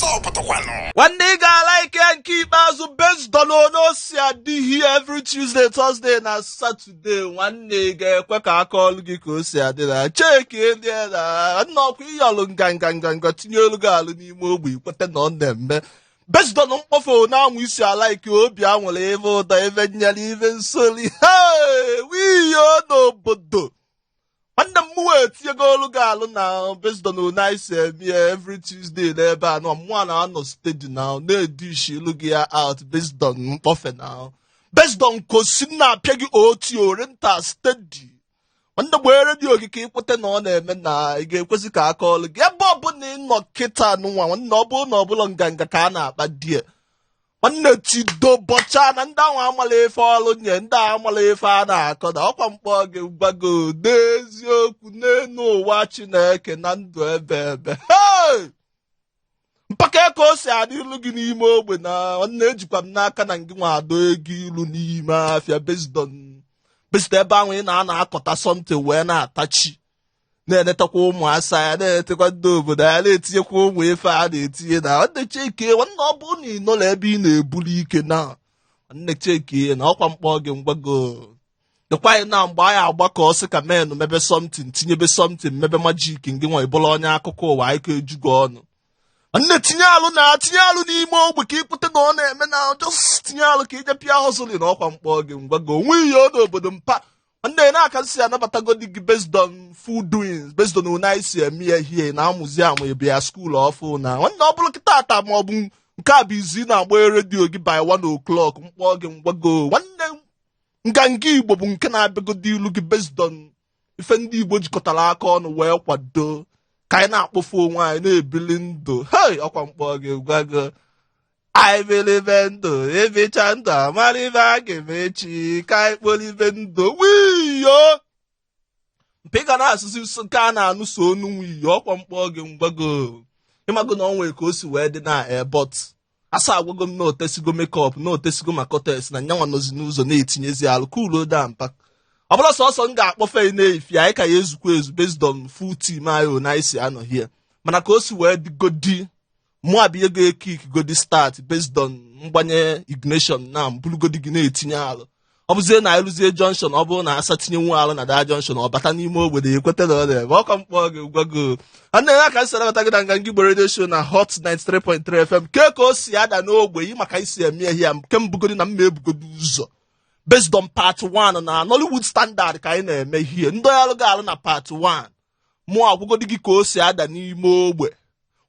Ọsọ pụtakwanụ. Nwanne, ị ga-alike nke ikpeazụ based on ono o si adị here every Tuesday, Thursday na Saturday. Nwanne, ị ga-ekwe ka aka ọlụ gị ka o si adị na cheki ndị na nna ọkwa ịyọlụ nganga nganga tinye olu gị alụ n'ime ogbe, ikwete na ọ na-eme based on mkpọfe na-anwụ isi alike obi anwụrụ ebe ụtọ ebe nyere ibe nsoli. Hey, wiyo n'obodo, nwanne m, wee tinyego olu gị alụ na based on one anyị si eme ya every Tuesday n'ebe a nọ. Mụa na-anọ steady na na-edishi ilu gị ya out based on mkpọfe na based on kosi na-apịa gị oti oriental steady. Nwanne, gbee redio gị ka ị kweta na ọ na-eme na ị ga-ekwesị ka aka ọlụ gị ebe ọbụla ị nọ kịta nụnwa. Nwanne, ọ bụrụ na ọbụla nganga ka a na-akpa die, nwanne, tido bọcha na ndị ahụ amala efe ọlụ nye ndị ahụ amala efe a na-akọ na ọkwa mkpọ gị gbago n'eziokwu n'elu ụwa Chineke na ndụ ebe ebe. Hey! Mpaka ka o si adị ilu gị n'ime ogbe na nwanne, ejikwa m n'aka na ngị nwa adọ ego ilu n'ime afịa based ebe ahụ ị na-ana akọta something wee na-atachi, na-enetakwa ụmụasa ya, na-enetakwa ndị obodo ya, na-etinyekwa ụmụ ife a na-etinye na nwanne. Cheke, nwanne, ọ bụrụ na ị nọrọ ebe ị na-ebuli ike na nwanne, cheke na ọkwa mkpọ gị mgbago dịkwa anyị na mgbe anyị agbakọ sị ka menụ mebe something, tinyebe something, mebe magic. Ngị nwa ịbụla onye akụkọ ụwa anyị ka ejugo ọnụ. Nwanne, tinye alụ na tinye alụ n'ime ogbe ka ịkwute na ọ na-eme na just tinye alụ ka ije pịa hustle na ọkwa mkpọ gị mgbago onwe ihe ọ n'obodo mpa. Nwanne, na-aka si anabatago gị based on full doings, based on one anyị si eme ya hie na amụzi amụ ebe ya school ọfụ na nwanne, ọ bụrụ kịta ata ma ọ bụ nke a bụ izu ị na-agba redio gị by 1 o'clock mkpọ gị mgbago. Nwanne, Nganga Igbo bụ nke na-abịagodo ilu gị based on ife ndị Igbo jikọtara aka ọnụ wee kwado ka anyị na-akpọfu onwe anyị na-ebili ndụ. Hei, ọkwa mkpọ gị gwago anyị belibe ndụ, ebicha ndụ amara ibe a ga-eme echi ka anyị kpolibe ndụ wiyo mpe. Ị ga na-asụsụ nke a na-anụso onu wiyo. Ọkwa mkpọ gị mgbago ịmago na ọ nwere ka o si wee dị na but asa agwago m na otesigo makeup na otesigo ma cotes na nyanwa nọzi n'ụzọ na-etinyezi alụ kulo da mpa. Ọ bụrụ sọsọ m ga-akpọfe na-efi anyị ka ya ezukwa ezu based on full team anyị na anyị si anọ here, mana ka o si wee dịgodi mụ abụ ihe ga-ekik godi start based on mgbanye ignition na mbulugodi gị na-etinye alụ. Ọ bụzie na ịrụzie junction, ọ bụrụ na asa tinye nwa alụ na da junction, ọ bata n'ime obodo ekweta na ọ na-eme. Ọkọ mkpọ gị gwago nwanne ya ka m si anabata gị na Nganga Igbo Radio Show na Hot 93.3 FM. Ke ka o si ada n'ogbe yi maka isi eme ihe ya nke mbugodi na mma ebugodi ụzọ based on part 1 na Nollywood standard ka anyị na-eme ihe ndị ọrụ ga-alụ na part 1. Mụ agwụgodi gị ka o si ada n'ime ogbe,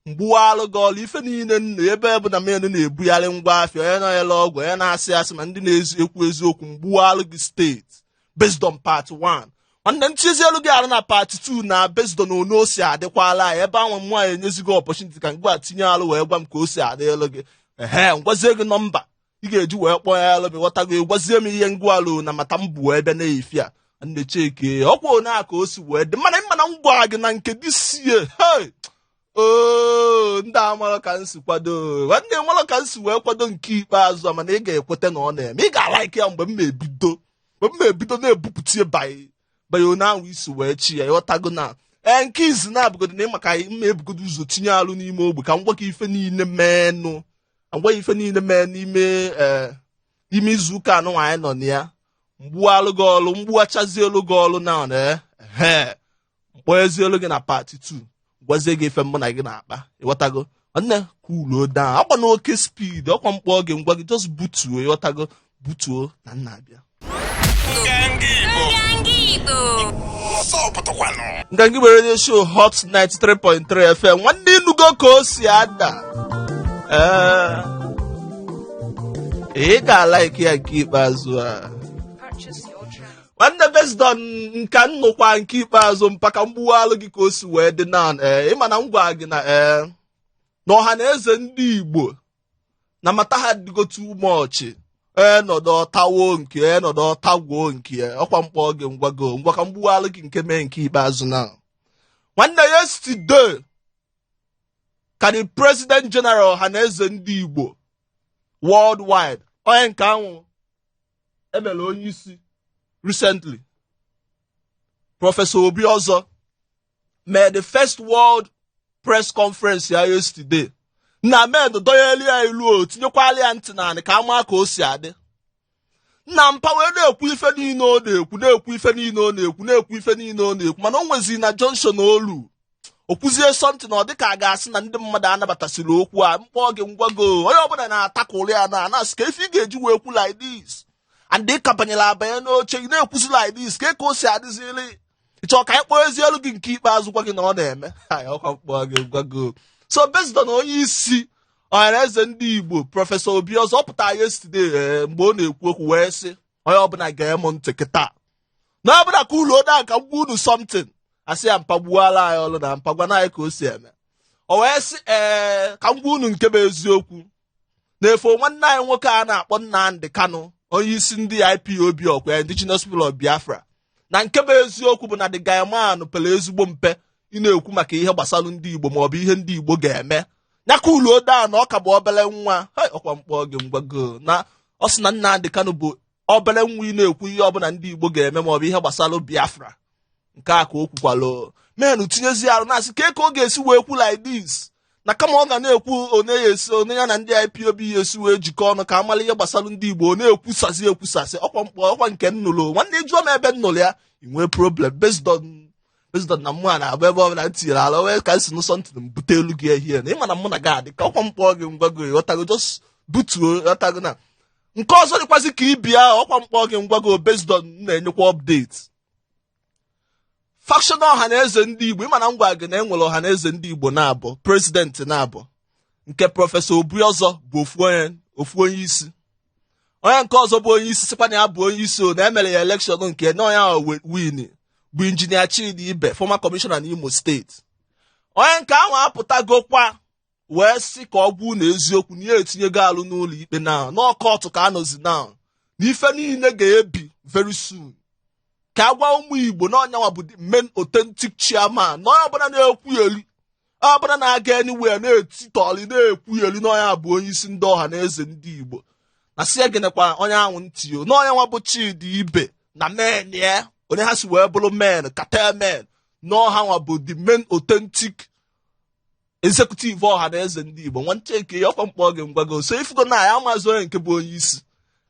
mgbuwalụ gị ọlụ ife niile nna ebe bụ na men na-ebugharị ngwa afịa, onye na-ele ọgwụ, onye na-asị asị, ma ndị na-ekwu eziokwu. Mgbuwalụ gị steeti based on part 1. Nwanne m, tiezielu gị arụ na part 2 na based on one o si adịkwala anyị ebe ahụ. Mmụọ anyị enyezigo opportunity ka ngwa tinye alụ wee gwa m ka o si adị elu gị. Ehe, ngwazie gị nọmba ị ga-eji wee kpọọ ya alụ ghọtago. Gwazie m ihe ngwa alụ na mata m bụ ebe na-efi a nne. Cheke ọkwa one a ka o si wee dị mana ịma na m gwara gị na nke dị sie. Hey! Oo, ndị amara ka m si kwado. Nwanne, nwere ka m si wee kwado nke ikpeazụ a, mana ị ga-ekweta na ọ na-eme. Ị ga-alike ya mgbe m ma ebido na-ebupụta banye onye ahụ isi wee chi ya. Ịghọtago na ee nke izu na-abụgodo na ịmaka mma ebugodo ụzọ tinye alụ n'ime ogbe ka m gwa gị ife niile meenụ, ka m gwa gị ife niile mee n'ime ime izu ụka anụ anyị nọ na ya. Mgbualụ gị ọlụ, mgbuachazielu gị ọlụ na ee mkpọezielu gị na part 2, gwazie gị ife mụ na gị na-akpa. Ịghọtago? Nwanne, cool down, akwa na oke speed. Ọkwa mkpọ gị ngwa gị just butuo. Ịghọtago? Butuo na nna abịa. Nganga Igbo. Nganga Igbo. Ọsọ pụtakwanụ. Nganga Igbo Radio Show, Hot 93.3 FM. Nwanne, ịnụgo ka o si ada. Ee, ị ga-alike ya nke ikpeazụ a. Nwanne, based on nka nnụkwa nke ikpeazụ mpaka mgbuwalụ gị ka o si wee dị na ee ịma na m gwa gị na ee na ọha na eze ndị Igbo na mata ha dịgo too much. Ee, nọdụ ọtawo nke ee nọdụ ọtagwuo nke ọkwa mkpọ gị ngwago ngwa ka mgbuwalụ gị nke mee nke ikpeazụ na. Nwanne, yesterday ka the President General Ọhaneze Ndị Igbo worldwide, onye nke ahụ emere onye isi recently, Professor Obi Ọzọ, mee the first world press conference ya yesterday. Na men dọnyelu ya ilu, o tinyekwala ya ntị naanị ka ama ka o si adị. Nna, mpa wee na-ekwu ife niile ọ na-ekwu, na-ekwu ife niile ọ na-ekwu, na-ekwu ife niile ọ na-ekwu, mana o nwezi na junction olu o kwuzie something na ọ dịka a ga-asị na ndị mmadụ anabatasịrị okwu a. Mkpọ gị ngwago, onye ọbụla na-atakụrụ ya na na-asị ka ife ị ga-eji wee kwu like this, and ị ka banyere abanye n'oche, ị na-ekwuzi like this, ka o si adịzili. Ị chọọ ka anyị kpọọ ezi elu gị nke ikpeazụ, gwa gị na ọ na-eme anyị ọkwa mkpọ gị ngwago. So based on onye isi Ọhaneze Ndị Igbo, Professor Obiozor, ọ pụtara yesterday, mgbe ọ na-ekwu okwu wee sị onye ọbụla ga-eme ntị kịta na ọbụla ka ụlọ ode ka m gwa unu something. Asị ya mpagbuola anyị ọlụ na mpagwana anyị ka o si eme. O wee sị, ee, ka m gwa unu nke bụ eziokwu na-efo nwanne anyị nwoke a na-akpọ Nnamdi Kanu, onye isi ndị IPOB, ọkwa ya Indigenous People of Biafra, na nke bụ eziokwu bụ na the guy man pere ezigbo mpe ị na-ekwu maka ihe gbasara ndị Igbo maọbụ ihe ndị Igbo ga-eme ya ka ụlọ ode a na ọ ka bụ obere nwa. Hey, ọkwa mkpọ gị mgbago na ọ sị na Nnamdi Kanu bụ obere nwa ị na-ekwu ihe ọbụla ndị Igbo ga-eme maọbụ ihe gbasara Biafra. Nke a ka o kwukwalụ. Menu tinyezi arụ na-asị ka ka ọ ga-esi wee kwu like this, na kama ọ ga na-ekwu one ya esi one ya na ndị IPOB ya esi wee jikọ ọnụ ka amala ihe gbasara ndị Igbo, ọ na-ekwusasị ekwusasị. Ọkwa mkpọ ọkwa nke nnụlụ nwanne, jụọ m ebe nnụlụ ya, ị nwee problem based on na mụ a na-agba ebe ọbụla m tinyere ala wee ka si n'ụsọ ntị m bute elu gị ehihie na ịma na mụ na gị adị ka ọkwa mkpọ gị ngwago, ịghọtago? Just butuo, ịghọtago? Na nke ọzọ dịkwazị ka ibia ọkwa mkpọ gị ngwago, based on m na-enyekwa update faction Ọhaneze Ndị Igbo. Ịma na ngwa gị na enwere Ọhaneze Ndị Igbo na-abụ president na-abụ nke Professor Obiozor bụ ofu onye, ofu onye isi. Onye nke ọzọ bụ onye isi sịkwa na ya bụ onye isi o na emere ya election nke na onye ahụ win bụ Engineer Chidi Ibe, former commissioner n'Imo Steeti. Onye nke ahụ apụtagokwa wee sị ka ọ gwụ na eziokwu na ya etinyego alụ n'ụlọ ikpe na n'ọkọtụ ka anọzi na na ife niile ga-ebi very soon, ka a gwa ụmụ Igbo na ọnyanwa bụ the main authentic chairman, na onye ọbụla na-ekwu eli ọbụla na-aga anywhere na-eti tọli na-ekwu eli na onye bụ onye isi ndị ọha na eze ndị Igbo, na si egenekwa onye ahụ ntị o na onye nwa bụ Chidi Ibe na men ya, onye ha si wee bụrụ men cartel men, na ọha nwa bụ the main authentic executive ọha na eze ndị Igbo. Nwa ncheke ya ọkwa mkpọ gị ngwago. So ifugo na ya amazi onye nke bụ onye isi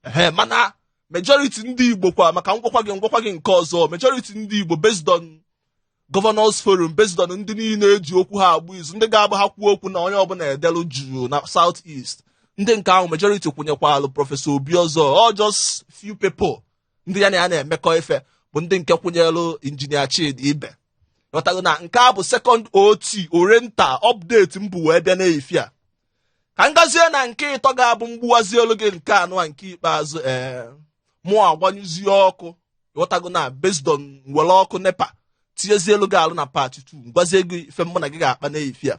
ehe, mana majority ndị Igbo kwa maka ngwakwa gị nke ọzọ, majority ndị Igbo, based on Governors Forum, based on ndị niile eji okwu ha agba izu, ndị ga-agba ha kwuo okwu na onye ọbụla edelu jụụ na South East, ndị nke ahụ majority kwụnyekwalụ Professor Obiozor. All just few people ndị ya na ya na-emekọ ife bụ ndị nke kwụnyelụ Engineer Chidi Ibe. Ghọtago na nke a bụ second ot oriental update m bụ wee bịa n'efi a. Ka m gazie na nke ịtọ ga-abụ mgbuwazi olu gị nke anọ a, nke ikpeazụ. Ee, mụ agbanyụzie ọkụ, ghọtago na based on were ọkụ NEPA tinyezie elu gị alụ na part 2, gwazie gị ife mụ na gị ga-akpa n'efi a.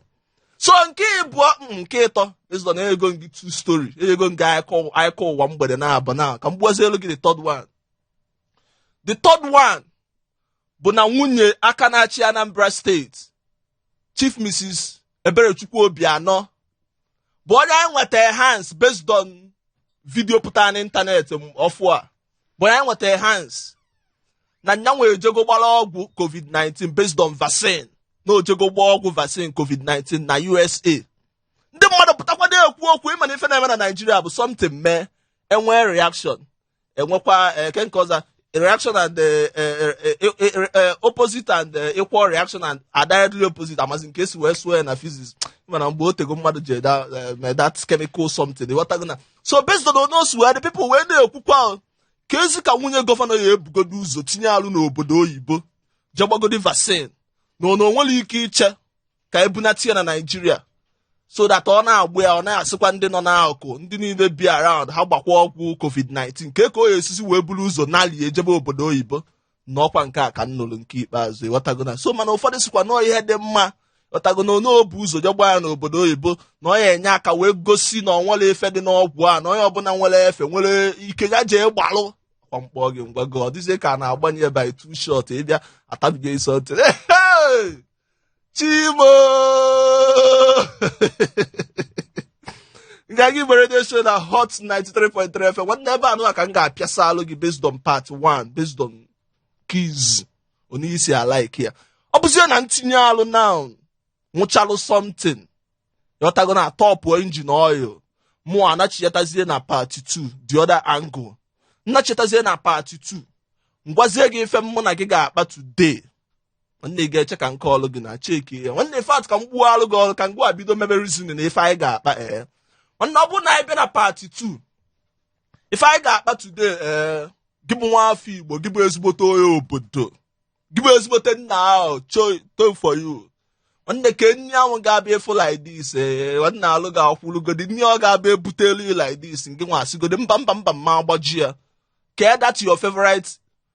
So nke ịbụọ, nke ịtọ, based on ego gị two story, ego gị akụkọ ụwa mgbede na-abụ na ka m gbuwazie elu gị the third one. The third one bụ na nwunye aka na-achị Anambra Steeti, Chief Mrs. Eberechukwu Obianọ, bụ onye anyị nweta hands based on video pụtara n'ịntanetị ọfụ a, bụ onye anyị nweta hands na nyanwa ejego gbara ọgwụ COVID-19 based on vaccine, na ojego gbaa ọgwụ vaccine COVID-19 na USA. Ndị mmadụ pụtakwado ekwu okwu. Ịma na ife na-eme na Nigeria bụ something mee, enwee reaction, enwekwa eke nke ọzọ, reaction and opposite and equal reaction and are directly opposite. Amazi nke esi wee sụọ ya na physics, mana mgbe o tego mmadụ ji ede that chemical something, ịghọtago? Na so based on onosu wee the people wee na-ekwukwa ka ezi ka nwunye governor ya ebugodo ụzọ tinye alụ n'obodo oyibo jee gbagodi vaccine, na ọ na onwere ike iche ka ebunata ya na Naijiria, so that ọ na-agbụ ya, ọ na-asịkwa ndị nọ n'akụkụ, ndị niile bi around ha gbakwa ọgwụ COVID-19, nke ka o ya esisi wee buru ụzọ nali ejebe obodo oyibo. N'ọkwa nke a ka m nụrụ nke ikpeazụ, ịghọtago? Na so mana ụfọdụ sikwa nọọ ihe dị mma, ịghọtago, na onye obu ụzọ je gbaa ya n'obodo oyibo, na ọ ya enye aka wee gosi na ọ nwere efe dị n'ọgwụ a, na onye ọbụla nwere efe nwere ike ya jee gbalụ. Kwa mkpọ gị ngwago, ọ dịzie ka a na-agbanye by two shot, ịbịa atabiga iso ntị. Chimo nga gị nwere radio show na Hot 93.3 FM. Nwanne, ebe anụ a ka m ga-apịasa alụ gị based on part 1, based on keys onye isi alike ya. Ọ bụzie na ntinye alụ now nwụchalụ something. Ịghọtago na tọpụ engine oil. Mụ anachighatazie na part 2, the other angle. Nnachitazie na part 2, ngwazie gị ife mụ na gị ga-akpa today. Nwanne, ị ga-eche ka nke ọlụ gị na cheki ya. Nwanne, fat ka m gbuo alụ gị ọrụ, ka m gwa bido mebe reasoning na ife anyị ga-akpa. Ee, nwanne, ọ bụrụ na anyị bịa na part 2, ife anyị ga-akpa today, ee, gị bụ nwa afọ Igbo, gị bụ ezigbote onye obodo, gị bụ ezigbote nna ahụ cho for you. Nwanne, ke nni ahụ ga-abịa efu like this. Ee, nwanne, alụ ga-akwụlugodi nni ọ ga-abịa ebutelu you like this. Ngị nwa asịgodi mba, mba, mba, mma agbaji ya. Kee that your favorite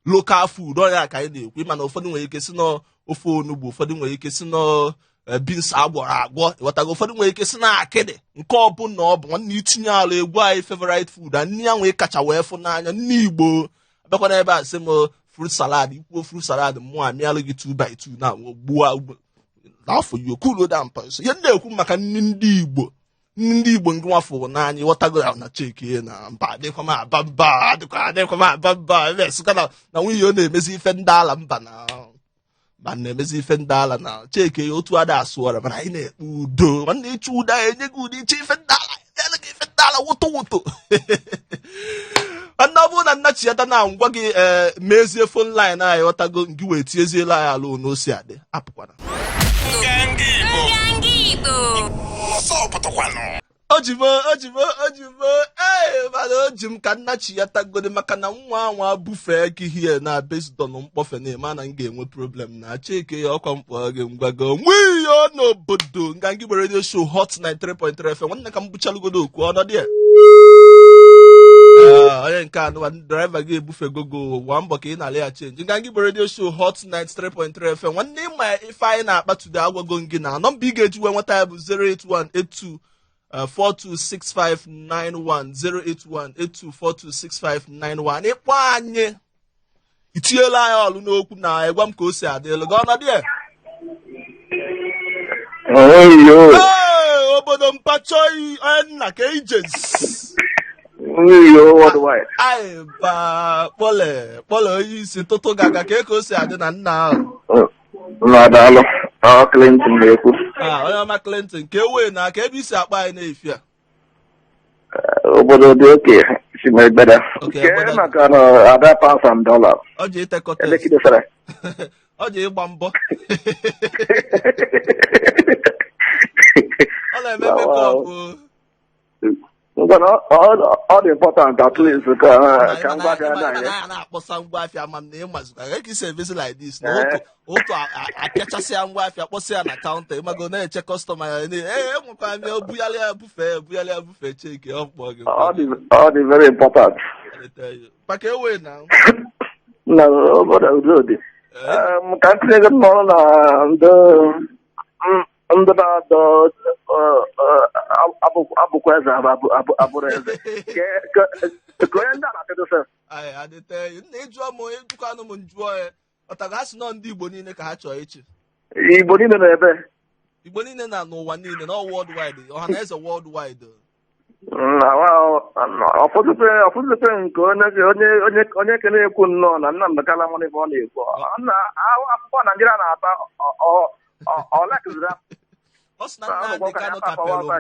local food? Ọ ya ka anyị na-ekwu. Mana ụfọdụ nwere ike si na ofe onugbu, ụfọdụ nwere ike si na beans agwọrọ agwọ, ịghọtago? Ụfọdụ nwere ike si na akịdị. Nke ọbụla ọ bụ, nwanne, itinye ala egwu anyị favorite food a, nni ahụ ị kacha wee fụ n'anya, nni Igbo. Abịakwana ebe a sị m fruit salad. Ikwuo fruit salad, mụ amịalụ gị 2 by 2 na gbuo n'afọ yi cool down. So ihe m na-ekwu maka nni ndị Igbo, nni ndị Igbo ndị nwafọ n'anya, ịghọtago? Ya na cheki na mba adịkwa m aba mba, adịkwa m aba mba ebe sịkwa na nwunye ọ na-emezi ife ndị ala mba na ma na-emezi ife ndị ala na cheke ya otu ada asụ ọra. Mana anyị na-ekpe udo, nwanne. Ịchụ udo, anyị enye gị udo. Ịchọ ife ndị ala, enye gị ife ndị ala wụtụ wụtụ. Nwanne, ọ bụrụ na nnachiata na ngwa gị, ee, mezie phone line anyị, ghọtago? Gị wee tieziela anyị ala onu o si adị. Apụkwana. Nganga Igbo. Nganga Igbo. Ọsọ pụtakwanụ. Ojibo, ojibo, ojibo. Ee, mana o ji m ka nnachi ya tagodi, maka na nwa anwa bufee gị hie na based on mkpọfe na-eme na m ga-enwe problem na cheke ya. Ọkwa mkpọ gị ngwago nwiyo n'obodo Nganga Igbo Radio Show, Hot 93.3 FM. Nwanne, ka m buchalugodo okwu ọnọdụ ya. Onye nke anụwa driver gị ebufegogo, gwa mbọ ka ị na-ala ya change. Nganga Igbo Radio Show, Hot 93.3 FM. Nwanne, ịma ife anyị na-akpa today, agwago gị na nọmba ị ga-eji wee nweta ya bụ 08182 426591, 08182426591. Ịkpọ anyị, itinyela anyị ọlụ n'okwu na ịgwa m ka o si adịlụ gị ọnọdụ ya. Oyo. Ee, obodo mpachoi, onye nna ka ijes. Oyo worldwide. Anyị ba kpọle kpọle, onye isi ntụtụ gaga ka o si adị na nna ahụ. Na daalụ. Ọ Clinton na-ekwu. Ah, onye ọma Clinton, ka e wee na ka ebe isi akpa anyị na-efi a. Obodo dị oke si m Egbeda. Okay, Ke Egbeda. maka na ada pounds and dollars. Ọ ji ịtekọ Ebe test. kidosara. Ọ ji ịgba mbọ, ọ na-eme makeup o. Ngwa na ọ dị important at least ka ngwa dị Ịma anya. na ya na-akpọsa ngwa afịa, ama m na ịmazikwa ka isi emezi like this na ụtụ ụtụ apịachasịa ngwa afịa, kpọsịa ya na counter, ịmago, na-eche customer ya ee, enwekwara m ya, bugharịa ya, bufee, bugharịa ya, bufee. Cheki ọ kpọọ gị. Ọ dị very important. Maka ewe na Na obodo udo dị. Ka m tinye ego n'ọrụ na ndị na-adọ abụkwa eze abụrụ eze. Ka onye ndị a na-atịdosa. Anyị adịte nna ịjụọ m, onye jụkwanụ m njụọ ya ọtaga ha si nọ ndị Igbo niile ka ha chọọ ịchị. Igbo niile nọ ebe. Igbo niile na n'ụwa niile, na worldwide, ọha na eze worldwide. Ọfụzikwe nke onye onye onye onye ke na-ekwu nnọọ na Nnamdị Kanu nwere ife ọ na-ekwu. Na akwụkwọ Naijiria na-ata ọ lekziri. Ọ sị na Nnamdị Kanu ka pere mpe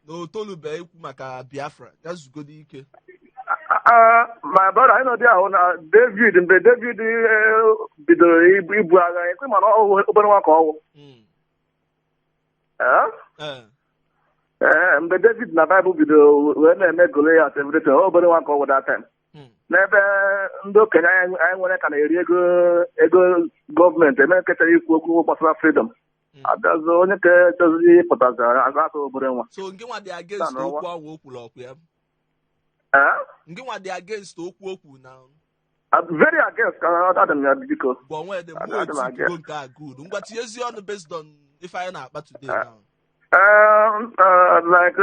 na o tolubeghị ikwu maka Biafra, ya zugodo ike. My brother, anyị nọdị ahụ na David, mgbe David bidoro ibu agha, ekwe mana ọ obere nwa ka ọwụ. Ee. Ee, mgbe David na Baịbụl bidoro wee na-eme Goliath everything, obere nwa ka ọwụ that time. N'ebe ndị okenye anyị nwere ka na-eri ego gọọmenti eme nkechara ikwu okwu gbasara freedom. Abịazụ onye ka chọziri ịpụtazi azụ obere nwa. So ngị nwa dị against Taa n'ọnwa. okwu ahụ o kwuru ọkụ ya? Ee? Ngị nwa dị against okwu okwu na I'm very against ka adị m ya, biko. Gwa onwe dị mụ Adị m etipugo against. nke a. Good, ngwa, tinyezie ọnụ based on ife anyị na-akpa today now. Like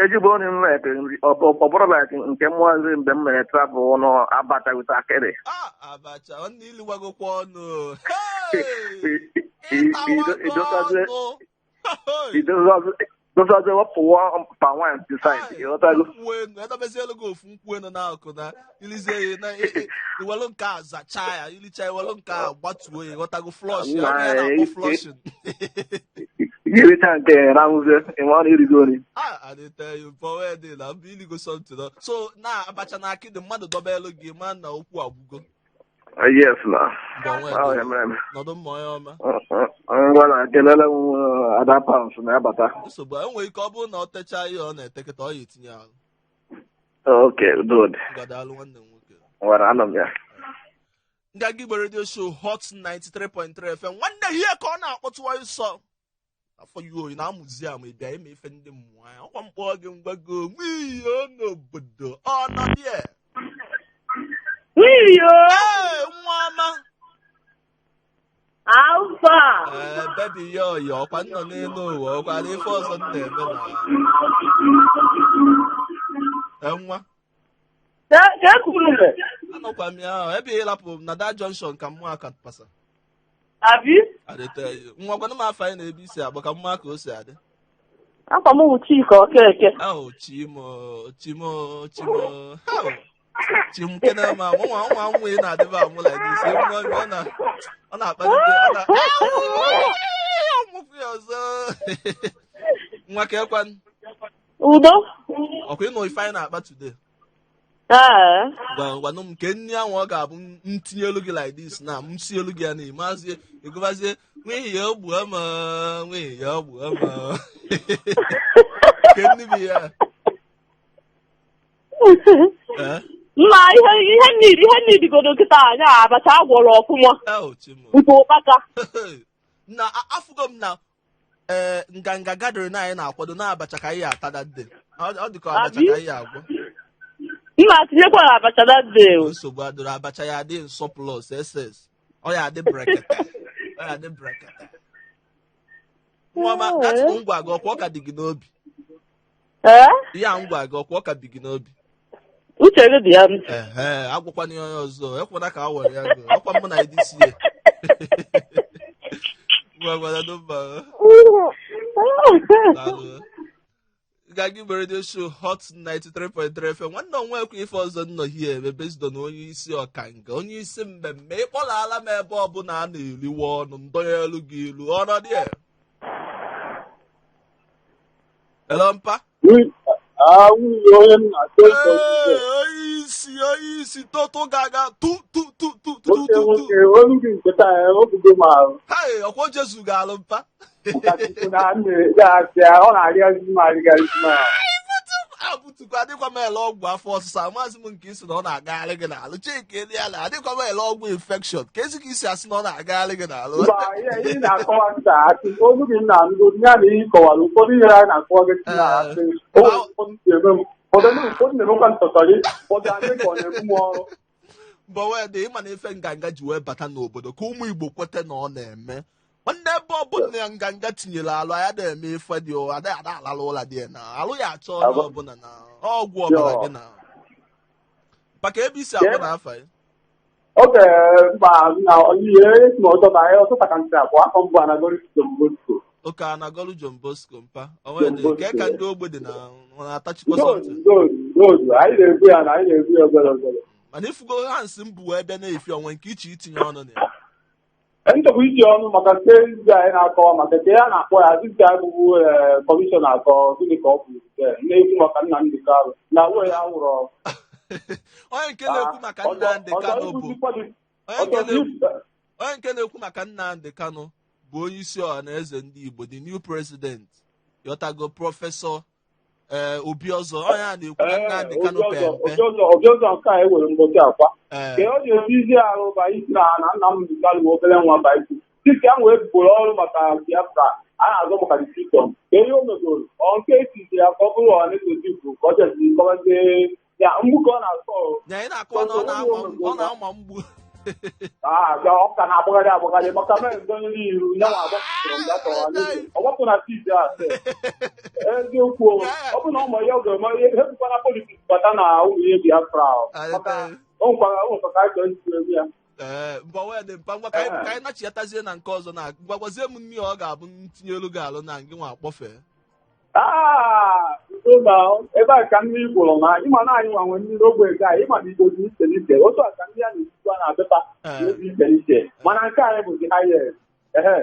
ezigbo onye m, like ọ bụrụ like nke mmụọ nri mgbe m mere travel nọ abacha with akịrị. Ah, abacha, nwanne, iliwagokwa ọnụ. Hey! Ịtawago ọnụ. Hey! Idozazi wepụwa palm wine beside, ịghọtago? Nkwụ enu edobezielu gị ofu nkwụ enu n'akụ na ilizie ya na iwelu nke a zachaa ya, ilicha, iwelu nke a gbatuo ya, ịghọtago? Flush ya, onye ya na-akpọ flushing. Iricha nke rahụzie, ịma na irigo nri. Ah, I dey tell you, but where dey na mba iligo something. Oh. So na abacha na akịdị mmadụ dọba elu gị ma na okwu agwụgo. Yes na. Mgbe onwe Ọ dị. ya mere m. Nọdụ mma onye ọma. Ngwa na kelele m Ada Pounds na-abata. Nsogbu a, enwere ike ọ bụrụ na ọ techaa ihe ọ na-eteketa ọ ya etinye ahụ. Okay, good. Ngwadalụ nwanne m nwoke. Nwere anọ m ya. Nganga Igbo Radio Show Hot 93.3 FM. Nwanne ihe ka ọ na-akpọtụ ọsọ. Afọ ya oyi na-amụzi amụ ị bịa ime ife ndị mmụọ anya. Ọkwa mkpọ gị ngwago nwiyo n'obodo ọ nọ die. Wiyo! Ee, nwa ọma. Alfa! Ee, bebi ya ọyọ ọkwa nọ n'elu ụwa ọkwa na ife ọzọ m na-eme na Ee, nwa Ka ekwuru m? anọkwa m ya ahụ ebe ị lapụ m na that junction ka mmụọ aka pasa. Abi? Adịte nwa gwanụ m afọ anyị na-ebe isi agba ka mmụọ ka o si adị. Akwa m wụ Chika Okeke. Ahụ chimo chimo chimo Hao! Chim kene ma nwa nwa nwa ị na-adịba amụ like this nwa ọ na ọ na-akpalite ọ na ọmụkwụ ya ọzọ nwa ka ekwan. Udo? Ọkwa ịnụ ife anyị na-akpa today. Ee. Gwa gwanụ m nke nni ahụ ọ ga-abụ ntinye elu gị like this na m si elu gị ya na ịmazie ịgụbazie n'ihi ya ogbuo m n'ihi ya ogbuo m nke nni bụ ya. Ee? Nna ihe nni godo kịta anya abacha agwọrọ ọfụma. Eo, Chimo. Nke ụkpaka. Na afụgo m na ee nganga gathering anyị na-akwado na abacha ka anyị ata that day. Ọ dị ka abacha Abi? ka anyị agwọ. Nna tinyekwara abacha that day o. Nsogbu adịrọ, abacha ya adị nsọ plus ss ọ ya adị brekete ọ ya adị brekete. Nwa ma atụrụ ngwa gị ọkwa ọ ka dị gị n'obi. Ee? Ihe a ngwa gị ọkwa ọ ka bi gị n'obi. Uche gị dị ya. Ehe, agwakwana ya onye ọzọ, ekwana ka a were ya gị ọkwa mụ na ịdị sie ngwa gwara nọmba. Daalụ. Nganga Igbo Radio Show Hot 93.3 FM. Nwanne onwe ekwe ife ọzọ nnọ hie ebe based on onye isi ọkanga onye isi mmemme ịkpọlaala m ebe ọbụla a na-eriwe ọnụ ndonye elu gị ilu ọnọdụ ya. Hello, mpa. Nwunye onye nna. Ee, onye isi onye isi toto ga-aga tu tu tu tu tu Nwoke tu tu. nwoke olu gị nke taa obugo m ahụ. Hey, ọkwa Jesu ga-alụ mpa. Maka Chukwu na nne ga-asị ya, ọ na-arịazi m arịgazi m ahụ. Abụtukwa adịkwa m ele ọgwụ afọ ọsịsa amaghịzị m nke isi na ọ na-agagharị gị n'alụ chike dị ya na adịkwa m ele ọgwụ infection ka ezi ka isi asị na ọ na-agagharị gị n'alụ. Mba, ihe ị na-akọwa nta asị olu gị na anụgo ya na ihe ị kọwara ụfọdụ ihe a na-akọwa gị si na asị o nwere ụfọdụ si eme m ụfọdụ na-emekwa ntọtọrị ụfọdụ adị ka ọ na-ebu m ọrụ. Mbọ wee dị ịma na ife nganga ji wee bata n'obodo ka ụmụ Igbo kweta na ọ na-eme nwanne ebe ọbụla ya nganga tinyere alụ anya na-eme ife dị ụwa ada ada alala ụla dị ya na alụ ya achọ onye ọbụla na ọgwụ ọbara gị na maka ebe isi agwa na afa ya. Oge mba na ihe esi m ọzọ na ọtụta ka ntị abụọ afọ mbụ anagoro John Bosco. Oke anagolu John Bosco mpa onwe John dị Bosco. nke ka ndị ogbe dị na ọ na-atachikwa Gold something. Gold gold anyị na-ebu ya na anyị na-ebu ya obere obere. Mana ifugo ha nsị mbụ wee bịa na-efi onwe nke iche itinye ọnụ na ya. Nchekwa iji ọnụ maka steeti anyị na-akọwa maka nke ya na-akpọ ya dịka abụbụ kọmishọna akọ gịnị ka ọ bụ na-ekwu maka Nnamdi Kanu na wee ya wụrọ. Onye nke na-ekwu maka Nnamdi Kanu bụ onye nke na-ekwu maka Nnamdi Kanu bụ onye isi ọha na eze ndị Igbo, the new president yọtago prọfesọ Obiọzọ onye a na-ekwu na Nnamdi Kanu pe mpe. Obiọzọ nke a ewere mgbochi akwa Ee. ka ọ ji-esi arụ ba isi na na Nnamdi Kanu bụ obere nwa ba isi dịka ahụ ebuboro ọrụ maka Biafra a na-azọ maka the freedom ka ihe o megoro ọ nke etiti ya ka ọ bụrụ ọha na eze ndị Igbo ka ọ jeziri kọwazie ya mgbu ka ọ na-asọ. Ya ị na-akọwa na ọ na-ama mgbu. Ọ ka na-agbagharị agbagharị maka mere ndonye n'iru ya nwa agbapụrụ mgbe a tọrọ n'eze ọ gbapụ na tv a sị eziokwu ọ bụ na ụmụ ya ọ ga-eme ihe ebukwana politiks bata na ụmụ ihe Biafra ahụ. Maka o nwekwara o nwekwara ka anyị chọrọ isi eme ya. Ee, mba wee dị mpa ngwa ka anyị ka anyị nachiatazie na nke ọzọ na ngwa gwazie m nni ọ ga-abụ ntinye elu gị alụ na ngị nwa akpọfee. Aa, udo na ebe a ka mmiri gwụrụ na ịma na anyị nwanwe mmiri ogbe nke anyị ịma na igbo dị iche n'iche otu a ka ndị a na-esikwa na-abịata Ee. n'obi iche n'iche mana nke anyị bụ the highest ehe.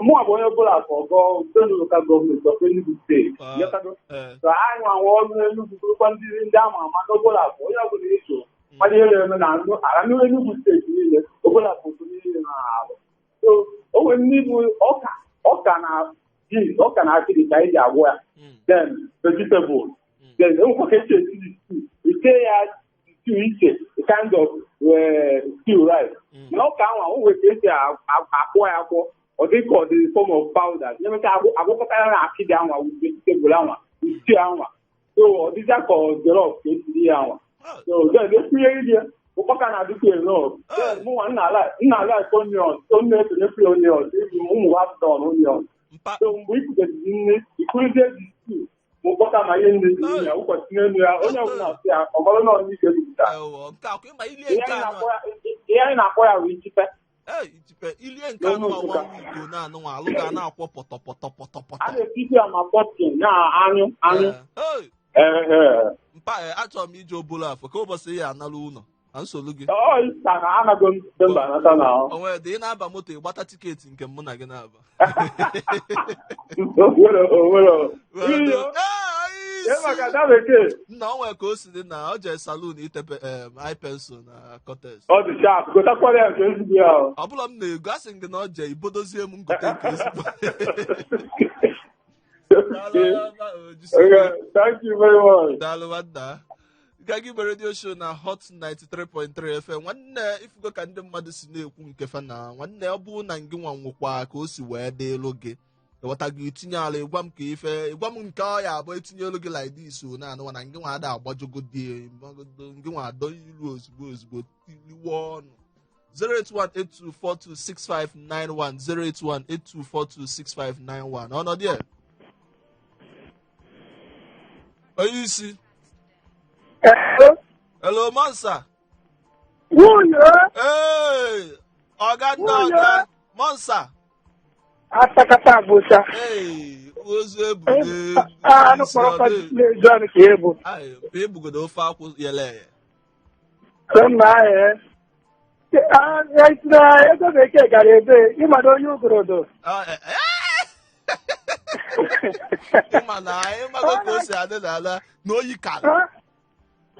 Mụnwa bụ onye ọbụla afọ gọọ Udenu Local Government of Enugu Steeti. Ah. Ịghọtago? Ee. So anyị nwa nwe ọrụ n'Enugu bụrụkwa ndị ama ama n'obere afọ onye ọbụla eso mana ihe na-eme na ala n'Enugu Enugu steeti niile obere afọ otu niile na-arụ. So o nwere ndị bụ ọka na beans, ọka na akịdị ka anyị ji agwọ ya. Then vegetable. Then enwekwa ka esi esi stew. Ite ya stew iche, a kind of stew rice. Mana ọka ahụ o nwere ka esi akwọ ya akwọ, ọ dị ka ọ dị form of powder. Emechaa agwọkọta ya na akịdị anwa with vegetable anwa with stew anwa. So ọ dịzịa ka ọ jollof ka esiri ya anwa. So then ekwunye iri ya, ụkpaka na-adịkwa enough. Then mụnwa nna like onion, so m na-esonyekwu onion, even ụmụ half done onion. Mpa. So mgbe i kwuteziri nri, ikwuzie the stew, ma ụkpaka ma ihe nri dị n'ime ya, ụkwasị n'elu ya, onye ọbụla sị ya, ọ bụrụ na ọ n'ike jupụtara. Ewo, nke akwa ịma ilie Ihe nke anyị anụ na-akpọ ya- ihe anyị na-akpọ ya bụ ichipe. Ee, ichipe ilie nke anụ N'ọnụ a Nsụka. one week o na-anụ nwa alụ ga na-akwọ pọtọ pọtọ pọtọ A pọtọ. na-etikwu ya ma pumpkin na anyụ anyụ. Ee, Ee, mpa, achọrọ m ije obolo afọ ka ụbọchị ya anara ụlọ na nsogbu gị. Ọ Ista na anago m December anata na ahụ. O nwere dị ị na-aba moto ịgbata tiketi nke mụ na gị na-aba. Onwere onwere. Ee, Iyo, onye ihe isi. maka ada bekee. Nna, o nwere ka o si dị na ọ jee salon itepe eye pencil na cortex. Ọ dị sharp, gotakwara ya nke ezigbo ya o. Ọ bụla m na-ego asị m gị na ọ jee ibodozie m ngote nke ezigbo. Okay, thank you very much. Daalụ nwanna. Gagi bụ radio show na Hot 93.3 FM. Nwanne, ifugo ka ndị mmadụ si na-ekwu nke fa na nwanne, ọ bụrụ na ngị nwa nwụkwa ka o si wee dị elu gị, ịghọta gị, itinye ala ịgwa m ka ife ịgwa m nke ọ ya abụọ etinye elu gị like this o na anụwa na ngị nwa ada agbajogodi ngị nwa adọ ilu ozugbo ozugbo tiliwe ọnụ. 08182426591, 08182426591. Ọnọdụ ya onye isi. Hello, Monsa. Nwunye. Hey, ọga ndị Nwunye. ọga Monsa. Atakata abụcha. Hey, ozu ebugo. Anụ kpọrọkọ na-ezu anụ ka ebu. Ebugodo ofe akwụ yele eye. Mma ahụ. Na ego bekee gara ebe ịmado onye ugorodo. Ah, ịma na anyị mago ka o si adị n'ala na oyi kara.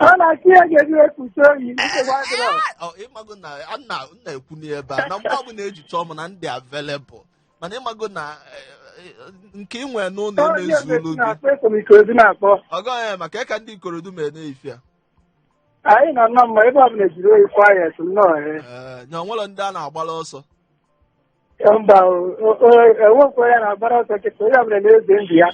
Ọ na-achị ya ga-eji ekpuchi oyi nsogbu adịrọ. Ọ, ịmago na a na m na-ekwu n'ebe a na mgbe ọbụla eji chọọ m na ndị available, mana ịmago na nke ị nwere n'ụlọ Onye emezuolu ebesi gị. na-akpọ esomikorodu na-akpọ. Ọgọghị maka ka ndị Ikorodu mere n'efi a. Anyị nọ nnọọ mma ebe ọbụla ejiri oyi kwa ya esu nnọọ. Ee, na onwere ndị a na-agbara ọsọ. Mba, enwekwa ya na-agbara ọsọ kịta, onye ọbụla na-eze ndụ ya.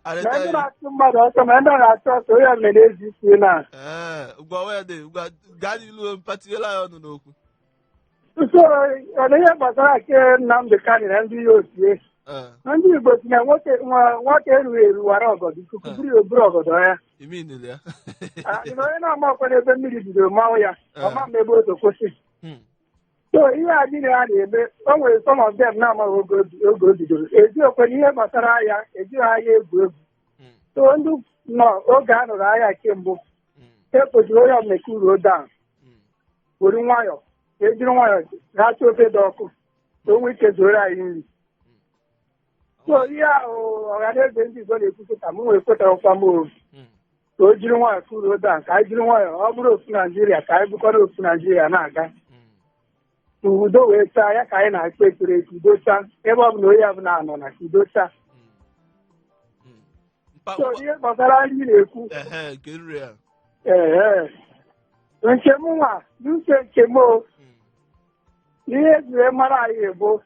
Ma ndị na-achụ mmadụ ọsọ ma ndị na-achụ ọsọ, onye ọbụla na-ezi isi na. Ee, gwa wee dị gwa gaa n'ilu, mpatiela ya ọnụ n'okwu. Usoro ọ ihe gbasara nke Nnamdị Kanụ na ndị ya otie. Ee. Na ndị Igbo si na nwoke nwata erughị eru wara ọgọdọ, ikuku buru ya oburu ọgọdọ ya. Iminili ya. Ah, na onye na-ama ọkwa n'ebe mmiri bidoro manwụ ya, ọma ma ebe otu kwụsị. So ihe a niile ha na-eme, o nwere some of them na-amaghị oge o bidoro eji okwe na ihe gbasara agha ejighị agha egwu egwu. So ndị nọ oge a nụrụ agha kemgbe ekpochiri onye ọbụla ekuruo down, were nwayọ ka ejiri nwayọ racha ofe dị ọkụ ka o nwee ike zuoro anyị nri. So ihe ahụ ọhaneze ndị Igbo na-ekwupụta, m wee kwetarakwa m o ka o jiri nwayọ kuruo down, ka anyị jiri nwayọ ọ bụrụ ofu Naijiria, ka anyị bụkọrọ ofu Naijiria na-aga ka udo wee chaa ya, ka anyị na-ekpe ekpere ka udo chaa ebe ọ bụla onye ọbụla nọ na ka udo chaa. Mpa. So ihe gbasara nri na-ekwu. Ehe, nke nri a. Ee, nke m nwa n'uche nke m o, ihe ejiri mara anyị bụ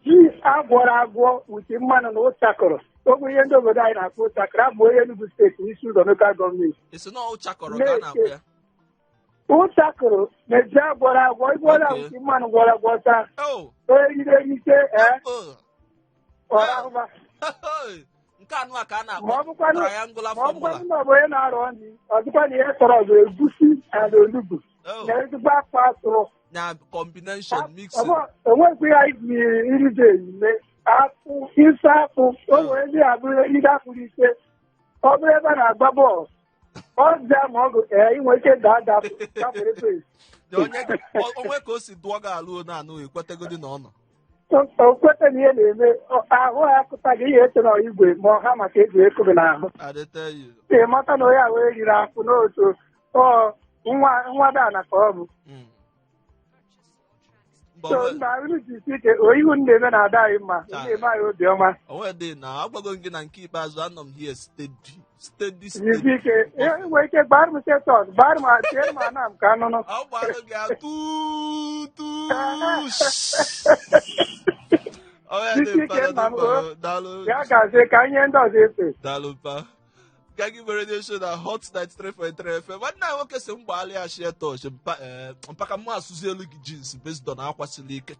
ji agwọrọ agwọ uche mmanụ na ụchakọrọ ogbe ihe ndị obodo anyị na-akpọ ụchakọrọ. Abụ onye Enugu steeti, isi ụzọ local government. Esi na ụchakọrọ ka a na-akpọ ya? Ụchakọrọ na ji agwọrọ agwọ ịgwọrọ Okay. uche mmanụ gwọrọ agwọ taa. Oh. Onye jide ike ee Oh. ọrahụba. Nke anụ a ka a Ma na-akpọ ọ bụkwanụ triangular ma ọ formula. bụkwanụ na ọ bụ onye na-arọ nri, ọ dịkwa na ihe tọrọ ọzọ, egusi and onugbu Oh. na ezigbo akpa atụrụ. Na combination mixing. Onwekwa ya iji iribe eme akpụ ise akpụ, o nwere ndị abụrụ ndị akpụrụ ise, ọ bụrụ ebe a na-agba bọọlụ ọ bịa ma ọ bụ ee inwe ike daa dapụ gafere pes. Na onye onwe ka o si dụọ gị alụ na anụ ekwetegodi na ọ nọ. O kweta na ihe na-eme ahụ ya akụta gị ihe eche na igwe ma ọha maka eji eko gị n'ahụ. I dey tell you. Ị mata na onye ahụ eriri afụ n'otu ọ nwa nwa dana ka ọ bụ. Mba, So mba, unu jisi ike o ihu m na-eme na ada anyị mma, unu na-eme anyị obiọma. Onwe dị na agwago m gị na nke ikpeazụ anọ m here steady steady Jisi steady. ike enwere ike gbara m setos, gbara m tiere m anam ka anụnụ. Agbalụ gị atụtụ. Onwe dị Jisi mpa, ike nna m, daalụ, daalụ. Ya gazie ka ihe ndị ọzọ efe. Daalụ mpa. Gagi mere radio show na Hot 93.3 FM. Nwanne anyị nwoke sị m gbaalị ya share touch mpa, mpa ka mụ asụzi elu gị jeans based on akwa siri ike.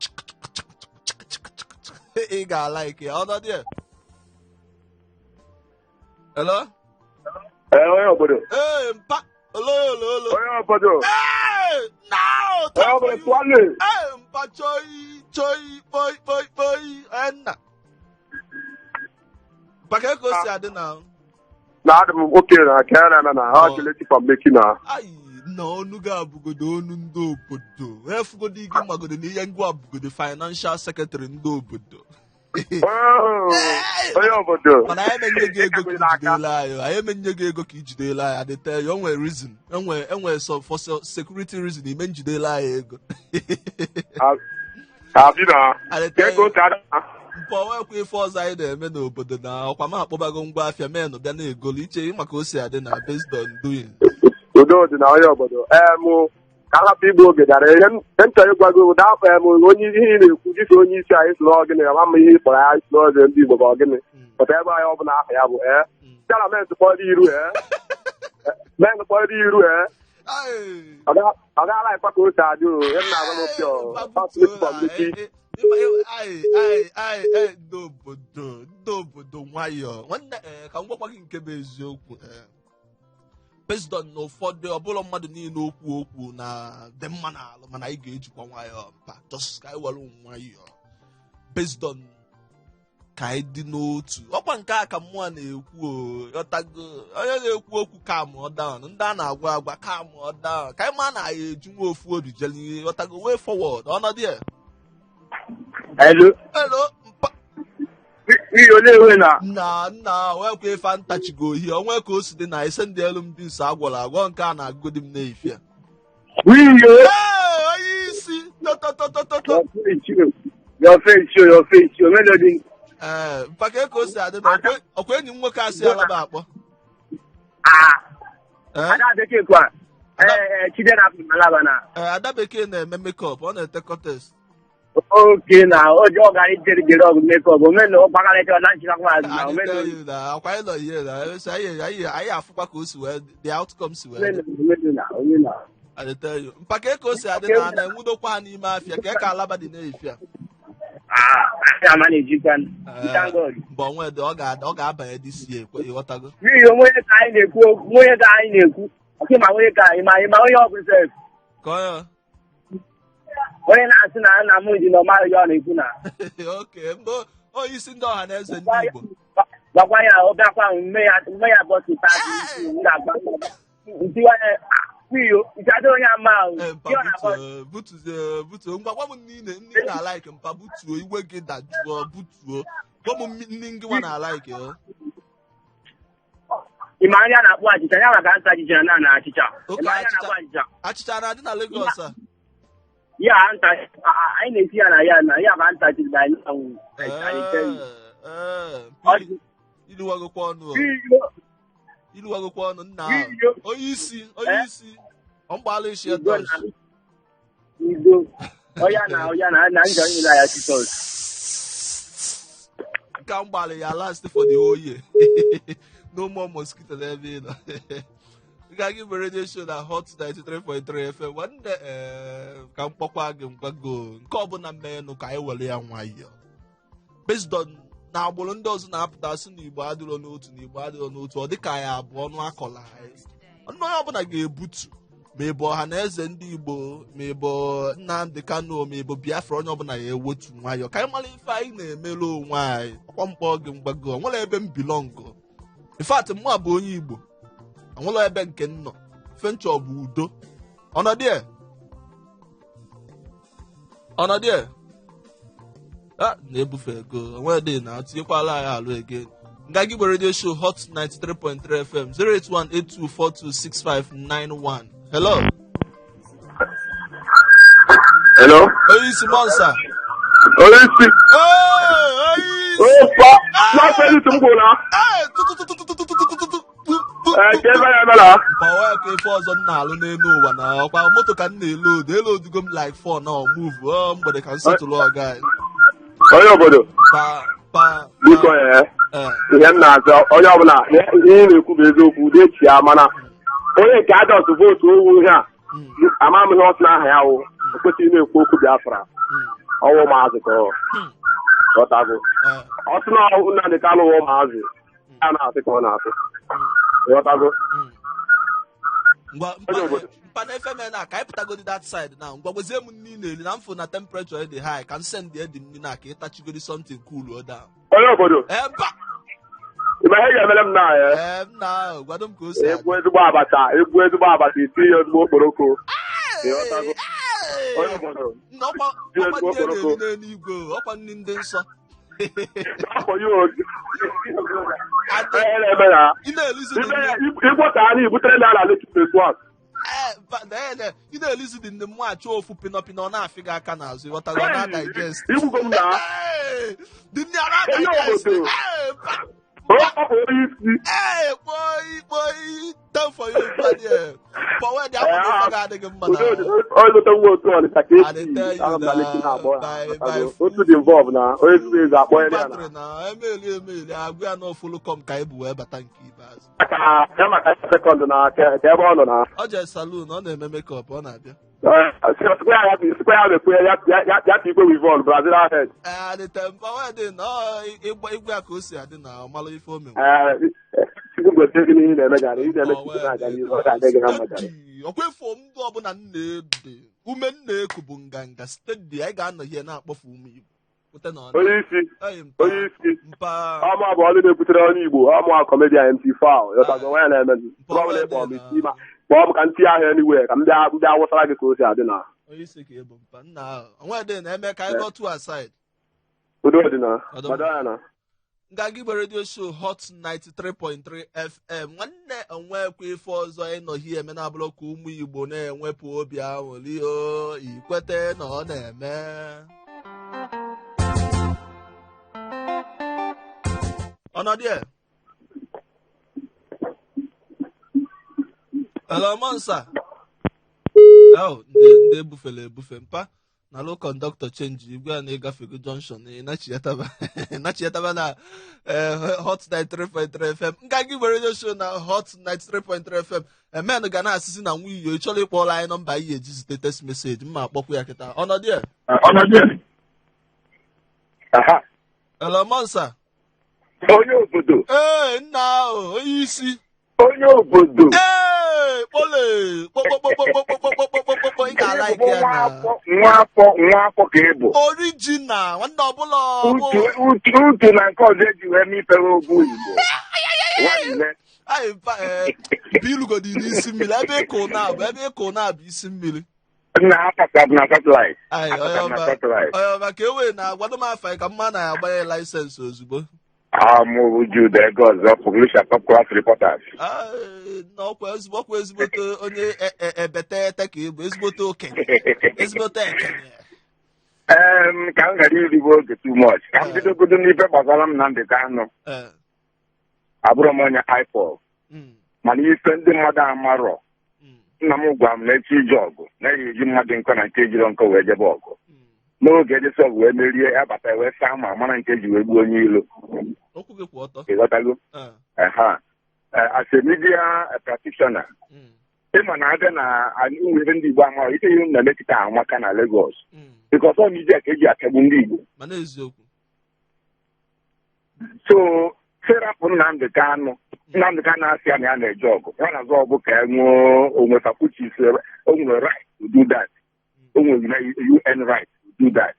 Ị ga-alike ya. Ọnọdụ ya. Hello? Ee, onye obodo. Ee, mpa. Olo, olo, olo. Onye obodo. Ee, now, Onye time for obodo you. tụọlụ. Ee, mpa choi, choi, kpoi, kpoi, kpoi. Ee, nna. Mpa ka o si adị na. Na adị m oke na ka ya na na ha keleti from Lekki na. Ayi, na ọnụ gị abụgodo ọnụ ndị obodo. Efugodo ike magodo na ihe ngwa abụgodo financial secretary ndị obodo. Onye obodo. Mana anyị emenye gị ego ka ijidela anyị. Anyị emenye gị ego ka ijidela anyị. Adịte ya, o nwere reason. Enwere some for security reason ime njidela anyị ego. Abi na. Adịte Ka ego ka ada. Mpọ nwekwa ife ọzọ anyị na-eme n'obodo na ọkwa m akpọbago ngwa afịa menụ bịa na-egolu iche maka o si adị na based on doing. Udo dị na onye obodo. Ee, ka hapụ igbu oge dara ihe m chọrọ ịgwa gị ụda afọ m onye ihe ị na-ekwu dịka onye isi anyị sị na ọ gịnị ama m ihe ị kpọrọ ya sị na ọ dị ndị Igbo ka ọ gịnị pụta ebe anyị ọbụla aha ya bụ ee chairman kpọrọ iru ee men kpọrọ iru ee ọ gaala ịkpa ka o si adị o ihe m na-agwa m pịọ ndị obodo ndị obodo nwayọọ nwanne ka m gwakwa gị nke bụ eziokwu. Based on na ụfọdụ ọbụla mmadụ niile okwu okwu na dị mma n'alụ mana anyị ga-ejikwa nwayọọ mpa just ka anyị were nwayọọ based on ka anyị dị n'otu. Ọkwa nke a ka mmụọ na-ekwu o ghọtago onye na-ekwu okwu ka mụọ down ndị a na-agwa agwa ka mụọ down ka anyị ma na anyị eju nwa ofu obi jeli ghọtago way forward ọnọdụ ya. Hello. Hello mpa. Na nna wee kwa ife ntachigo ohi onwe ka o si dị na ise ndị elu m dị nso agwọrọ agwọ nke a na-agụgodi m n'efie. Wiyo. Onye isi tototototo. Your face show, your face show, melody. Ee, mpaka ka o si adị na ọkwa enyi m nwoke asị alaba akpọ. Ada bekee kwa. Chidera alaba na. Ada bekee na-eme makeup, ọ na-ete kọtes. Oke na ọ gara ijere jere ọgụ mekọp omena ọ gbagarịta ọ na-achịkwa azụ na omena akwa anyị nọ ihe na anyị afụkwa ka o si wee the outcome si wee dị. I tell you. Mpaka ka o si adị na na-enwudokwa ha n'ime afịa ka ka alaba dị n'efia. Mgbe onwe dị ọ ga-abanye dị si ekwe ịghọtago. N'ihi onye ka anyị na-ekwu onye ka anyị na-ekwu ọkị ma onye ka anyị ma ma onye ọ bụ sef. Ka onye onye na-asị na nna m ji na ọmaghị ya ọ na-ekwu na. Oke mgbe onye isi ndị ọha na eze ndị Igbo. Gwakwa ya ọ bịakwa mme ya bọsị taa m ga-agba ntiwanye onye ama ahụ. Butuo ngwa gwa m nne nne na-alaiki mpa butuo iwe gị dajụọ butuo gwa m nne ngị nwa na-alaiki. Ịma anya na-akpụ achịcha ya maka nta achịcha na na achịcha. Oke achịcha na-adị na Lagos a. Ya nta anyị na-esi ya na ya na ya ma nta achịcha anyị na-anwụ. Iluwagokwa ọnụ. Iluwagokwa ọnụ nna onye isi ọmgbalụ isi etosh. Ido ọya na ọya na na njọ niile ya Jizọs. Nke a mgbalị ya last for the whole year. No more mosquito n'ebe ị nọ. Gagi bụ radio show na Hot 93.3 FM. Nwanne ka m kpọkwa gị mgbago nke ọbụla mmenụ ka anyị were ya nwayọọ. Based on na agbụrụ ndị ọzọ na-apụta sị na Igbo adịrọ n'otu na Igbo adịrọ n'otu ọ dịka anyị abụọ ọnụ akọla anyị. Ọnụ onye ọbụla ga-ebutu ma ị bụ ọha na eze ndị Igbo ma ị bụ Nnamdi Kanu ma ị bụ Biafra onye ọbụla ya ewetu nwayọọ ka anyị mara ife anyị na-emere onwe anyị. Ọkwa mkpọ gị mgbago ọ nwere ebe m bilọngụ. In fact mụ bụ onye Igbo anwụlọ ebe nke m nọ fenchọ bụ udo. Ọnọdụ ọnọdụ A na-ebufe ego onwe dị na tinyekwala anyị alụ again. Nganga Igbo Radio Show, Hot 93.3 FM, 08182426591. Hello. Hello? Onye isi Monsa. Onye isi. Ee, onye isi. Opa! Nwa Felix m gwụla. Ee, tu tu tu tu tu tu tu tu tu tu tu tu. Ee, ka ebe ya emela. Mpawa ka ife ọzọ m na-alụ n'elu ụwa na ọkwa moto ka m na-elodu elodugo m like 4 na move ọ mgbede ka m setụlụ ọga anyị. Onye obodo. Pa pa. Biko ee. Ee. Ihe m na-azọ onye ọbụla ihe ị na-ekwu bụ eziokwu ude echi ya, mana onye nke adọt vote owu ihe a, ama m ihe ọ sị n'aha ya wụ o kwesịghị na-ekwu okwu Biafra. Ọwụ maazị ka ọ ghọtago. Ee. Ọ sị na ọ Nnamdị Kanụ wụ maazị ya na-asị ka ọ na-asị, ghọtago. Ngwa. Onye obodo. Mpa na FM na ka anyị pụtagodi that side na ngwa gwezie m nni na-eli na mfụ na temperature dị high ka m send dị nni na ka ịtachigodi something cool down. Onye obodo. Ee, mpa. Ị ma ihe ga-emere m na ya? Ee, m na gwado m ka o si adị. Egwu ezigbo abacha, egwu ezigbo abacha, eti ya ezigbo okporoko, ịghọtago. Onye obodo. Nna, ọkwa Ji ọkwa ezigbo ndị a okporoko. na-eri n'eluigwe o, ọkwa nni ndị nsọ. Afọ ya ozi ihe na-eme na Ị na-elizi dị ibe ya nne. ịgwọta anyị ibutere na ala Lekki Phase 1. Ee, ị na-elizi dị nne m achọ ofu pinọpinọ ọ na-afị gị aka n'azụ, ịghọtago, ọ na-digest. Igbugo m na Ee, dị nne a Onye na-digest. obodo. Ee, mpa. Ọ bụ onye isi. Ee, kpoi kpoi ten for you mpa there. Pọwe dị akwụkwọ ife ga-adị gị mma na Onye gote nwa otu Ọnịcha ka I dey tell esi you ahụ na Lekki na-akpọ ya. by Otu dị involve na onye zuru ezu akpọ ya na battery na emeli emeli agụ ya na ofolokom ka anyị bụ wee bata nke ikpeazụ. Ka ya maka second na ka ebe ọ nọ na Ọ jee salon, ọ na-eme makeup, ọ na-abịa. Sikwa ya sikwa ya mekwe ya ya ya igwe weave-on Brazilian head. Ee, adịte mpa wee dị na ọ ịgwa igwe ya ka o si adị na ọmalụ ife o menwe. Ee, Chukwu gozie gị n'ihe ị na-eme gara ị na-eme, Chukwu na-aga n'ihu, ọ ga-adị gị na mma gara. Ọkwa ifo ndụ ọbụla m na-ede ume m na-eku bụ nganga steady. Anyị ga-anọ ihe na-akpọfu ụmụ Igbo kwute na ọ Onye isi. Eyi, mpa. Onye isi. Mpa. Ọmụ bụ ọlụ na-ebutere onye Igbo ọmụ a comedian MC Fowl, yọtago nwa ya na-eme ọ bụla ịkpọ m isi ma kpọọ m ka m tinye ahịa anywhere ka m bịa m bịa wụsara gị ka o si adị na. Onye isi ka ịbụ mpa nna ahụ onwe dị na-eme ka anyị go aside. Udo dị na Ọdọ. gbado ya na. Nganga Igbo Radio Show, Hot 93.3 FM. Nwanne, onwekwa ife ọzọ ịnọ hie eme na-abụrụ ka ụmụ Igbo na-enwepụ obi aṅụrị o ikwete na ọ na-eme ọnọdụ a. Hello, Monsa. Oh, ndị ebufere ebufe mpa na lo conductor change igwe a na-egafego junction ịnachiataba na Hot 93.3 FM, Nganga Igbo Radio Show na Hot 93.3 FM. Emen ga na-asịsị na nwunye ị chọrọ ịkpọrọ anyị nọmba ihe eji zite text message mma akpọkwu ya kịta ọnọdụ ya. Aha. Hello, Monsa. Onye obodo. Ee, nna ahụ, onye isi. Onye obodo. Ee, kpole kpokpokpokpokpokpokpokpokpokpokpo ị ga-ala ike ya nwa na afọ, nwa afọ, nwa afọ ka ị bụ. Original nwanne ọbụla Utu utu utu na nke ọzọ eji wee mipere ogwu Igbo nwanne. Anyị mpa ee bụ ilugodi n'isi mmiri ebe ịkụ na-abụ ebe ịkụ na-abụ isi mmiri. Nna, apasa na satellite. Anyị onye apasa na ọma satellite. Onye ọma ka e wee na-agwado m afa ka mma na ya agbanye license ozugbo. Amụ Jude Ego ọzọ, publisher, Top Class Reporters. Ah, na ọkwa ezigbo ọkwa ezigbote onye ebetete ka ị bụ ezigbote okenye, ezigbote ekenye. Ka m ghara irigbu oge too much, ka m bidogodo n'ife gbasara m Nnamdị Kanụ. Abụrụ m onye IPOB, mana ife ndị mmadụ amarọ, nna m gwara m na echi ije ọgụ na-eyi eji mmadụ nkọ na nke ejiri nkọ wee jebe ọgụ n'oge ejesi ọgụ wee merie ya bata wee saa ma mara nke eji wee gbuo onye ilo. Okwu gị kwụ ọtọ. Ịghọtago? Eha. As a media practitioner, ịma na abịa na anyị nwere ndị Igbo amara ite ihe m na-eme kịta amaka na Lagos, because ọ media ka eji achagbu ndị Igbo. Mana eziokwu. So serapụ Nnamdị Kanụ, Nnamdị Kanụ asị ya na ya na-eje ọgụ ya na-azọ ọgụ ka e nwee onwe fakuchi, o nwere right to do that, o nwere UN right to do that,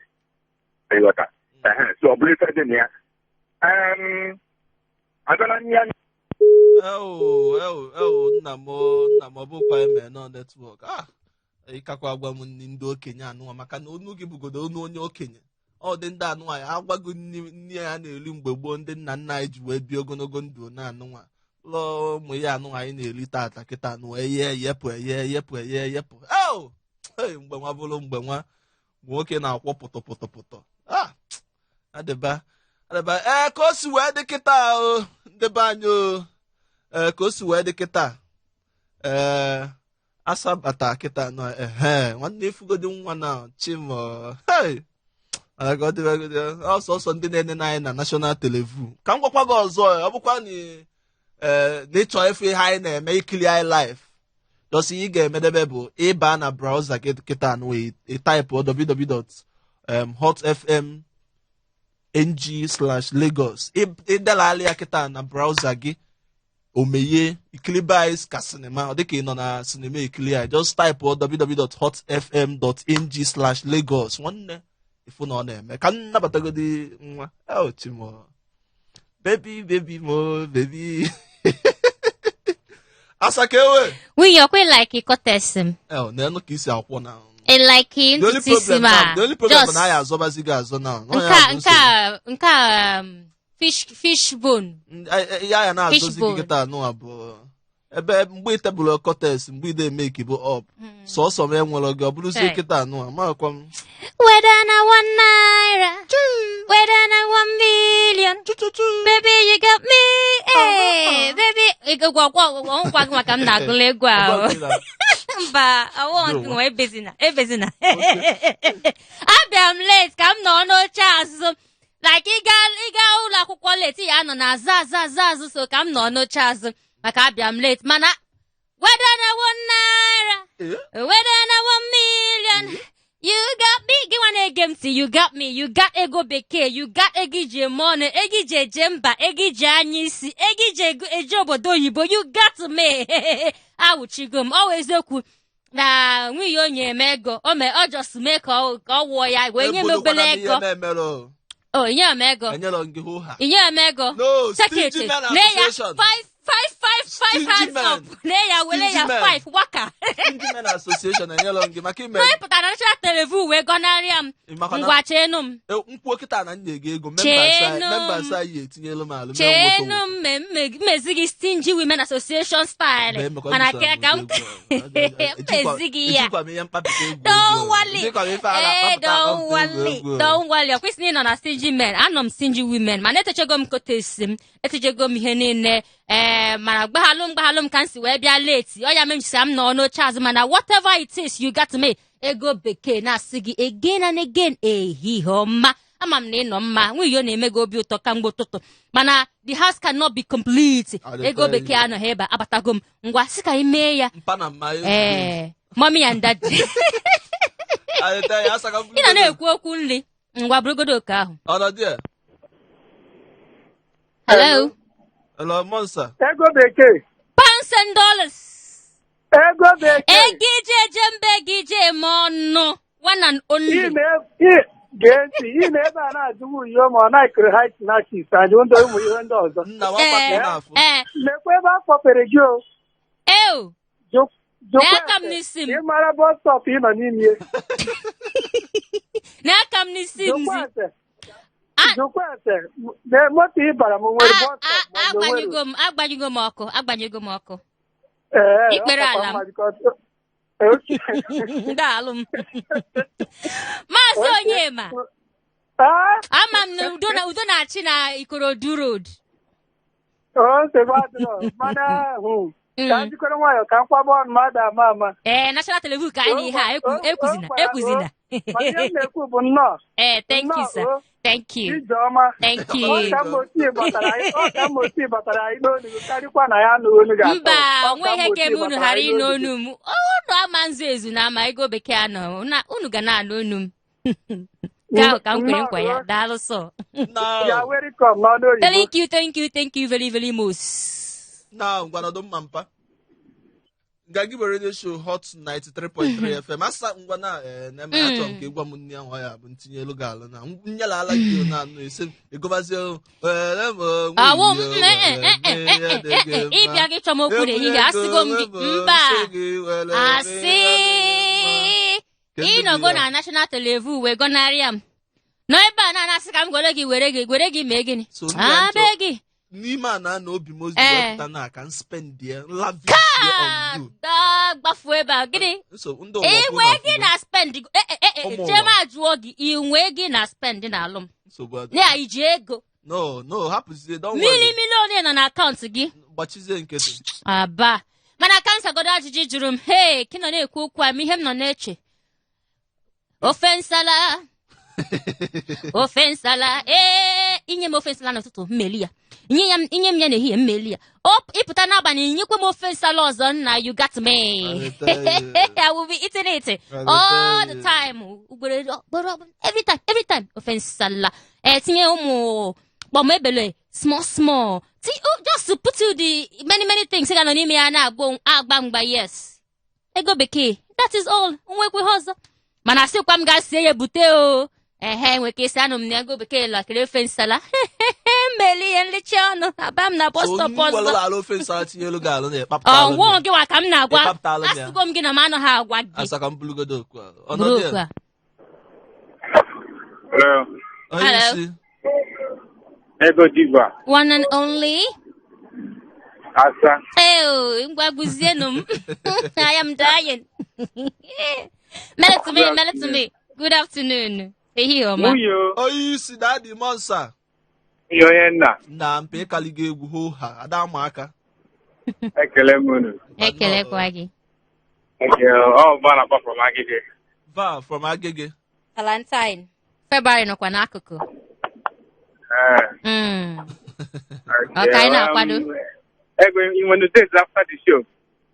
ịghọta? Ehe, so ọ bụrụ ife dị na ya, abịala nye ya. Ewo ewo ewo, nna m o, nna m, ọ bụkwa eme nọ network ah ịkakwa agwa m nni ndị okenye anụnwa maka na onu gị bụgodo onu onye okenye. Ọ dị ndị anụnwa ya agwago nni nni ya na-eri mgbe gboo, ndị nna nna anyị ji wee bie ogologo ndụ na anụnwa ụlọ ụmụ ya anụnwa anyị na-eri tata kịta anụ eye eyepụ eye eyepụ eye eyepụ. Eo! Hey, mgbe nwa bụrụ mgbe nwa nwoke na-akwọ pụtọ pụtọ pụtọ. Ah, adịba adịba. Ee, ka o si wee dị kịta o, ndị be anyị o. Ee, ka o si wee dị kịta, ee, asabata kịta nọ. Ehe, nwanne, ifugodi nwa na chimo. Hey, mana ka ọ dịbagodi ọsọsọ ndị na-enene anyị na national television, ka m gwakwa gị ọzọ, ọ bụkwa na ee na ịchọ ịfụ ihe anyị na-eme, ikiri anyị live, just ihe ị ga-emedebe bụ ịba na browser gị kịta nụ, ịtype www.hotfm.ng/Lagos. Ịdelala ya kịta na browser gị, omeye ikilibe anyị ka sinima. Ọ dịka ị nọ na sinima ekili anyị. Just type www.hotfm.ng/Lagos, nwanne, ịfụ na ọ na-eme. Ka m nabatagodi nwa. Oh, chimo, baby, baby mo, baby asakewe. Nwunye ọkwa like cutex m. El na-enu ka isi akwụ na I like The only ntutu isi problem m a. now, the only problem bụ Just na anyị azọbazi gị azọ now. Ọ nke ya a bụ nke a nke a fish bone. nsogbu. Ya ya na-azọzi gị Fishbone. kịta anụ a bụ ebe mgbe ị tebụl cutex, mgbe ide make bụ up sọsọ m enwere gị, ọ bụrụzie Hey. kịta anụ a makwa m. Whether na ₦1, whether na 1 million, baby, you got me. Hey, baby, gwa gwa gwa gwa gị maka m na-agụla egwu ahụ. Mba, ọwụ nke nwa, ebezina, ebezina. Abịa m late ka m nọ n'oche azụ. Like ịga ụlọ akwụkwọ late, ya nọ n'azụ azụ azụ azụ, so ka m nọ n'oche azụ maka abịa m late. Mana whether na ₦1, whether na 1 million, you got me. Gị nwa na-ege m ntị, you got me. You got ego bekee, you got ego iji eme ọnụ, ego iji eje mba, ego iji anya isi, ego iji eje obodo oyibo. You got me. Awụchigo m. Ọ wụ eziokwu na nwunye onye eme ego o mee, ọ just mee ka ọ wụọ ya wee nye m obere ego. Ihe na-emere. O nye m ego. Enyere m gị hụ ha. Inye m ego. No. Secretary, Stingy Men nee ya. Association. Five five five five. Stingy Hands men. up, nee ya, were ya. Stingy men. Five waka. Stingy Men Association, enyere m gị maka ime. Onye pụtara national television wee gọnarịa m. Maka na Ngwa, cheenu m. Nkwuo kịta na nye gị ego. Cheenu m. Members anyị etinyelu m alụ. Cheenu m, mmezi gị Stingy Women Association style, mana ka m mmezi gị ya. Ejikwa m ihe mkpapịta egwu. Don't worry. Ejikwa m ife a Ee, na-akpapụta don't akpapụta worry. egwu. Don't worry. Ọ kwesịrị ịnọ na stingy men. Anọ m stingy women, mana etechego m cutex m, etechego m ihe niile. Ee, mana gbaghalụ m, gbaghalụ m ka m si wee bịa late. Ọ ya mere m si m nọ n'oche azụ, mana whatever it is, you got me. Ego bekee na-asị gị again and again, ehihie ọma. Ama m na ị nọ mma, nwunye ọ na-eme gị obi ụtọ kamgbe ụtụtụ, mana the house cannot be complete. I dey Ego tell bekee you. anọghị ebe a. Abatago m. Ngwa, sị ka anyị mee ya. Mpa na mma. Ee, mommy and daddy. I dey tell you, asaka. Ị nọ na-ekwu okwu nri. Ngwa, burugodo oke ahụ. Ọnọdụ ya. Hello. Hello, Monsa. Ego bekee. Pounds and dollars. Ego bekee. Ego ije eje mba, ego ije eme ọnụ, one and only. Ime gee ntị, ị na ebe a na-ajụwa uyo ma ọ na-ekiri high snatches ajụ ndị ụmụ ihe ndị ọzọ. Nna nwakwa ka ị Ee. na-afụ. Ee. Lekwa ebe a kpọpere gị o. Ew. Jụkwa N'aka m ese. n'isi m. Ị mara bus stop ị nọ n'ime. N'aka m n'isi m Jụkwa zi ese. Ah. Jụkwa ese na moto ị bara m nwere bus stop ma ọ na onwere. Agbanyego m, agbanyego m ọkụ, agbanyego m ọkụ. Ee, ọ Ikpere kakwa ala m. mma because- Okay. Daalụ m, Maazị Okay. Onyema. Ah, Ama m na udo na udo na-achị na Ikorodu Road. O nsogbu adịrọ, mana ka m jikọrọ nwayọọ ka m kwaba ọnụ mmadụ ama ama. Ee, national television ka anyị na ihe a ekwuzina, ekwuzina. Mana ihe m na-ekwu bụ nnọọ. Ee, thank you, sir. Nnọọ, o. Thank you. Ijeọma. Thank you. Ọka mmosi batara anyị n'olu karịkwa na ya anụ olu ga-atọ. Mba. Ọka Onwe ihe mmosi ga-eme unu batara ghara anyị ịnụ n'olu. onu m. Unu ama nzu ezu na ama ego bekee anọ. Unu ga na-anụ onu m. Nke ahụ ka m kwere nkwa ya. Daalụ sọ. Ya welcome n'ọnụ oyibo. Thank you, thank you, thank you very, very much. Na ngwa, nọdụ mma mpa nga gị bụ radio show Hot 93.3 FM. Asa, ngwa na na-eme achọrọ m ka ị gwa m nne ahụ ya bụ ntinye elu ga-alụ na nyela ala gị na anụ ise egobazie were m onwe. Awụ m. Iyo, eh, were eh, eh, mee eh, ya eh, dị eh, gị eh, mma. Ịbịa gị chọọ m okwu n'ehihie, asịgo m gị mba. Asị Kedu ịnọgo ya? na national television wee gọnarịa m. Nọ ebe a na-asị ka m gwere gị were gị were gị mee gịnị? So, ndị a Abe gị. N'ime a na na obi m ozi Ee. wepụta na ka m spend ya lavish ya on you. Daa gbafuo ebe a gịnị? So ndị ụwa Inwe kwụ gị na spend Ụmụ ụwa. chema jụọ gị inwe gị na spend na alụ m. Nsogbu adị. Na iji ego. No, no, hapụzie, don't Mili worry. milion nọ na akaụntụ gị. Gbachizie nkịtị. Aba. Mana ka m sagodo ajụjụ jụrụ m, hei, ka ị nọ na-ekwu okwu a ma ihe m nọ na-eche. Ofe nsala. Ofe nsala. Ee, inye m ofe nsala n'ụtụtụ, mmeli ya. Inye m ya n'ehihie, mmeli ya. O ịpụta n'abalị nyekwe m ofe nsala ọzọ nna you got me. I tell you. I will be eating it I all tell the you. time. Ugboro ugboro every time, every time. Ofe nsala. Tinye ụmụ kpọm ebele small small. Oh, just to put you the many many things ị ga nọ n'ime ya na-agba agba mgba yes. Ego bekee. That is all. Nwekwe ihe ọzọ. Mana asịkwa m gaa sie ya bute o. Ehe, nweke isi anụ m na ego bekee lakịrị ofe nsala. Mmeli ihe nlicha ọnụ. Aba m na bus So stop m welụ ọzọ. alụ ofe nsala tinye elu gị alụ na ịkpapụta Ọwụọ gị wa ka m na-agwa. Ịkpapụtalụ m ya. Asịgo m gị na m anaghị agwa gị. Asa ka m bulugodo okwu a. Ọ nọ Buru there? okwu a. Hello. Onye Hello. isi. Ego Diva. One and only. Asa. Hey, ngwa guzienụ m. I am dying. Mail it to me, mail it to me. Good afternoon. Ehihie ọma. Nwunye o. Onye isi daddy monsa. Nwunye onye nna. Na mpe ịkaligo egwu hoo ha ada ama aka. Ekele m unu. Ekelekwa gị. Ekele ọ bụ na akpọ from Agege. Va from Agege. Valentine. February nọkwa n'akụkụ. Ee. Ọ ka anyị na-akwado. Ego ị nwere date after the show.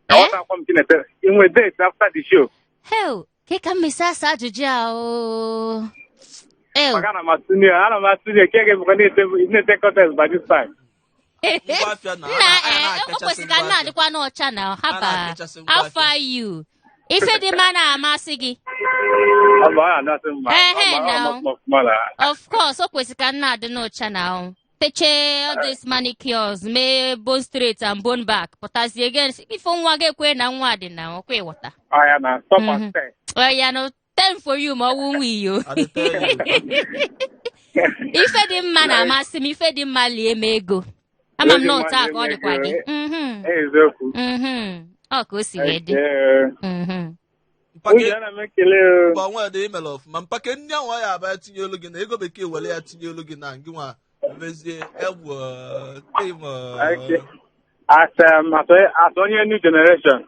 Eh? Aghọta akwa m Chineke. Ị nwere date after the show. Hell, ke ka m mesi asa ajụjụ a o. Ew. Maka ana m atụnye ana m atụnye ke ga-ebukwa na-ete contest by this time. Ngwa afịa na Nna a o na-apịachasị kwesịrị ka ngwa nna afịa. adịkwa n'ọcha na A haba. na-apịachasị ngwa How afịa. far you? Ife dị mma na-amasị gị. Ọ bụ ọ na-amasị m ma Ehe, ọ ma- ọ now. na-amasị m ọfụma na Of course, o kwesịrị ka nna adị n'ọcha na o. Teche all these manicures, mee bone straight and bone back. Pụtazie again. Ife nwa gị ekwe na nwa dị na ọkwa ịghọta. ọ ya na stop and stay. Well, ya no, 10 for you ma ọ wụ nwa iyo. I dey tell you. Ife dị mma na-amasị m, ife dị mma lie m ego. Ama m na otu a ka ọ dịkwa gị. Eziokwu. Ọ ka o si wee dị. Ee. Mpake Nwunye ana m ekele o. mba nwa dị imere ọfụma mpake ndị ahụ ọ ya aba tinye olu gị na ego bekee were ya tinye olu gị na ngị nwa mezie egwu tim. Okay. As onye new generation,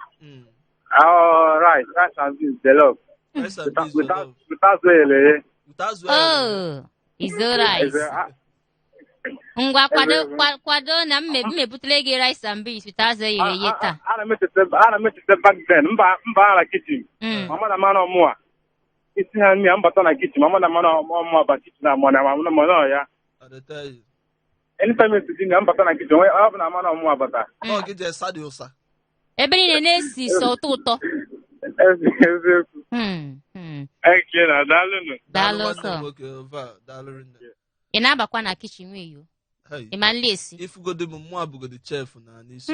oh, rice and beans, the love. Rice and Without, beans, the love. without oil, Without Oh, is alright. Ngwa kwado kwado na m ebutere gị rice and beans with azụ eghere eghe taa. Ana m echeta back then, mba mba na kitchen. Mama na mana ọmụa. Isi ha nri a mbata na kitchen, mama na mana ọmụa ba kitchen na mọ na mọ na mọ ya. I dey tell you. Anytime esi di na mbata na kitchen, ọ bụ na mana ọmụa bata. Ọ gị jee sa dị ụsa. Ebe niile na-esi sọ ụtọ ụtọ. Eziokwu. Eke na daalụnụ. Daalụ nwanne m sọ. nwoke, va, daalụ rinne. Ị na-abakwa na kitchen nwe Hey. Ị ma nli esi? Ifugodi m mụ abụgodi chef na n'isi.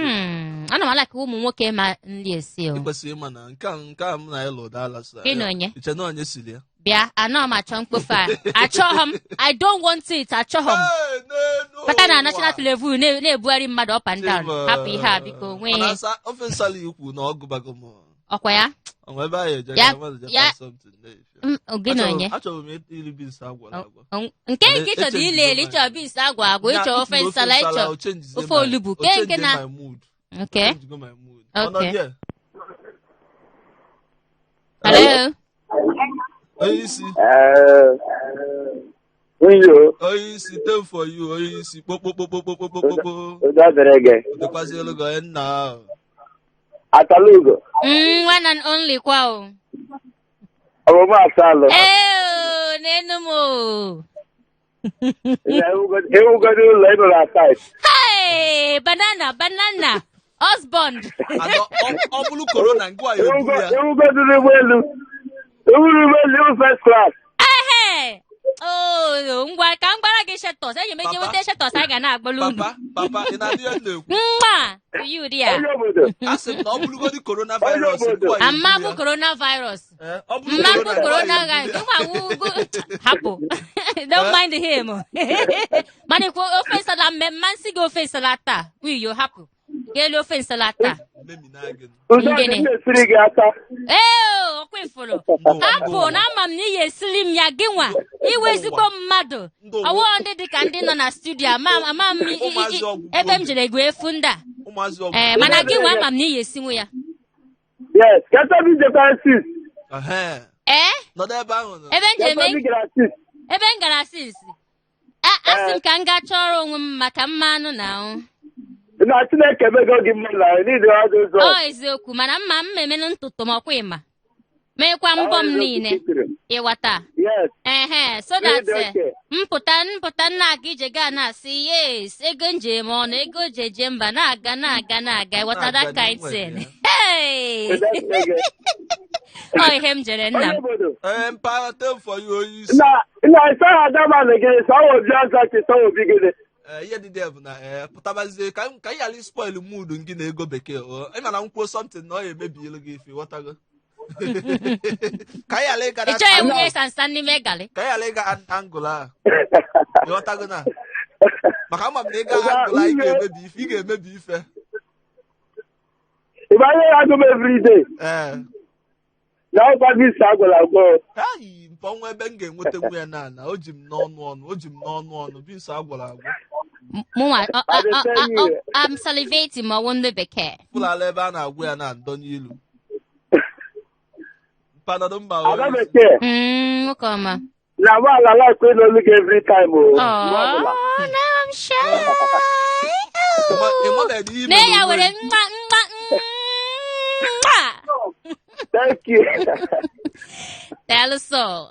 Ana m alaka ụmụ nwoke ma nli esi o. Ị kwesịrị ịma na nke a m na ịlụ dala sa. Gị na onye? Iche na onye siri ya. Bịa, anọ m achọ mkpofu a. Achọghọ m. I don't want it. Achọghọ m. Hey, n'elu Bata na ụwa. national television na-ebugharị mmadụ up and down. Chima. Hapụ ihe a biko nwee Mana ihe. asa ofe nsala ikwu na ọ gụbago m. Ọkwa ya? Ọ ebe anyị eje Ya- ka mmadụ je ya- find something na-efe. Gị na onye? Achọrọ m iri beans agwara agwa. Nke nke ịchọrọ ile ele, ịchọrọ beans agwa agwa, Ya, ịchọ ofe ifuru nsala, ịchọ o changezie ofe olugbu. o Ke nke change na my mood. Okay. O change my mood. Ọ nọ Okay. there? Hello. Onye isi. Nwunye o. Onye isi ten for you, onye isi kpokpokpokpokpokpokpo. Udo dịrị gị. Dịkwazị elu gị onye nna ahụ. Atalugo. One and only kwa o. Ọmụmụ asalụ. Ee, n'enu m o. Ewugodi ụlọ ị nọ na site. Hey, banana, banana. Husband. Ọ bụrụ korona ngwa ya ebu ya. Ewugodi ụgbọelu. Ewuru ụgbọelu iwu first class. Ehe. Oh, ngwa ka m gbara gị shetos eji m eje Papa. weta shetos anyị ga na-agbala unu. Papa, papa, ị na-anụ ihe m na-ekwu? Mma to you there. Onye obodo. A sị m na ọ bụrụgodị coronavirus, Onye obodo. ngwa ya Amabụ eburu ya. coronavirus. Eh, ọ bụrụ Mmabụ corona, corona ngwa ya eburu ya. nwa wugo hapụ. Don't mind him. Mana ikwu ofe nsala mmemme nsị gị ofe nsala taa. Wiyo hapụ. Ga-elu ofe nsala taa. Mmemina gị. Udo dị Ngene. m na-esiri gị aka. Ee, ọkwa ifuru. Ndụ- Hapụ na ama m na ị ya-esili m ya gị nwa. Iwe ezigbo mmadụ. Ndụ ụwa. Ọwụọ ndị dị ka ndị nọ na studio ama ama m Ụmụazị ọgwụgwọ ebe m oge. jere gụọ efu ndị a. Ụmụazị ọgwụ. Ee, mana gị nwa ama m na ị ya-esinwu ya. Yes, keta bi jekwara sis. Ehe. Ee, Nọdụ ebe ahụ nọ. ebe m jere Keta bi gara sis. ebe m gara sis. Asị m ka m gaa chọrọ onwe m maka mmanụ na ahụ. Na Chineke mego gị mma na n'ihi ọdụ ụzọ. Ọ eziokwu mana mma m emenụ ntụtụ m ọkwa ịma meekwa mbọ m niile ịghọta. Yes. Ehe, so that Really okay. mpụta na-aga ije gaa na-asị yes, ego njem ọnụ ego jeje mba na-aga na-aga na-aga ịghọta that Na-aga kind n'inwe thing. ya. Hey! Ọ ihe m jere nna Onye m. obodo. Ee, mpaghara ten for you onye isi. Na na ịsa adama na gị sa obi ọzọ ka ịsa obi gịnị. Ee, ihe dị there bụ na ee, pụtabazie ka m ghara spoil mood gị na ego bekee o. Ị ma na m kwuo something na ọ ya emebielu gị ife, ghọtago? Ka anyị ghara ịga Ị that chọghị angle. nwunye sansan n'ime galị. Ka anyị ghara ịga angle ahụ. Ịghọtago na? Maka ama m na ịga angle ahụ, ị ga-emebi ife, ị ga-emebi ife. Ị ma ihe ya agụ m everyday. Ee. Na ọgwa beans agwọrọ agwọ. Ayi, mpa ọnwa ebe m ga-enweta nwa ya na ana, o ji m n'ọnụ ọnụ, o ji m n'ọnụ ọnụ, beans agwọrọ agwọ. Mụnwa, I dey tell you. I'm salivating ma ọwụ ndị bekee. Fụlala ebe a na-agwọ ya na ndọ n'ilu. Mpa nọdụ mba Ada o. bekee. Nwoke ọma. Na mụ ala like ịnụ olu gị every time o. Mgbe ọbụla. Oh, now I'm shy. Ị mabeghị ihe Nee mere ya onwe were gị. nwa nwa nwa. Thank you. Daalụ sọ.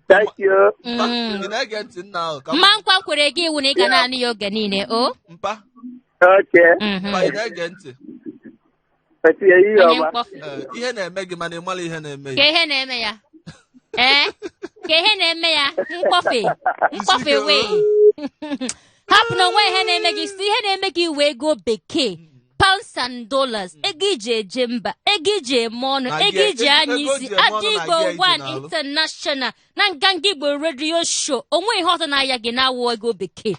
Thank you. Mpa, ị na-ege ntị nna ahụ ka Mma nkwa kwere gị iwu na ị ga na-anụ ya oge niile o. Mpa, Okay. mpa, ị na-ege ntị. Eti ya ihe Onye ọma. mkpọfu. Ee, ihe na-eme gị mana ị mara ihe na-eme Ka gị. ihe na-eme ya. Ee, ka ihe na-eme ya mkpọfe mkpọfe Isi ike, wee. Hapụ na onwe ihe na-eme gị si ihe na-eme gị wee ego bekee pounds and dollars, ego iji eje mba, ego iji eme ọnụ, Na ego iji anya ego isi iji eme ọnụ Ada na Igbo gị eji One n'alụ. International na Nganga Igbo Radio Show, onwe ihe ọzọ na-aya gị na-awụ ego bekee.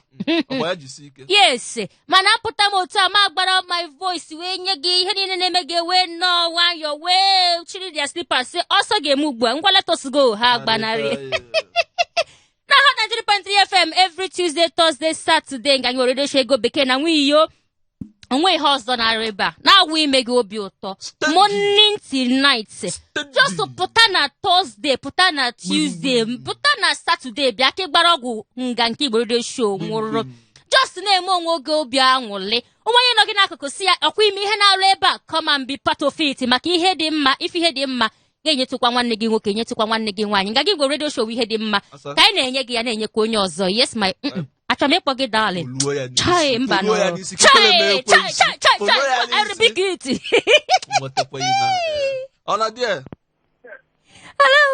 Ọgba ya jisi ike. Yes, mana apụta m otu a ma agbara my voice wee nye gị ihe niile na-eme gị wee nnọọ nwayọọ wee chiri their slippers sị ọsọ ga-eme ugbu a, ngwa, let us go, ha gbanarị. Na Hot 93.3 FM every Tuesday, Thursday, Saturday, nga anyị nwere radio show ego bekee na nwiyo onwe ihe ọzọ na-arụ ebe a na-awụ ime gị obi ụtọ Steady. morning till night. Steady. Just pụta na Thursday, pụta na Tuesday, pụta na Saturday, bịa ka ị gbara ọgwụ nga nke Igbo radio show nwụrụ. Just na-eme onwe oge obi aṅụrị. Onwe onye nọ gị n'akụkụ si ya ọkwa ime ihe na-arụ ebe a, come and be part of it, maka ihe dị mma. Ife ihe dị mma ga-enyetụkwa nwanne gị nwoke, nyetụkwa nwanne gị nwaanyị. Nga gị Igbo radio show bụ ihe dị mma Asa. ka anyị na-enye gị ya, na-enyekwa onye ọzọ. Yes, my achọrọ m ịkpọ gị darling. Poluo ya n'isi. Chai, mba Poluo ya nọ. n'isi. Kekele m Chai, ekwensu. chai, chai, chai, Poluo ya chai, n'isi. arịbigiti. Nwetakwa yi na. Ọ na dị Hello.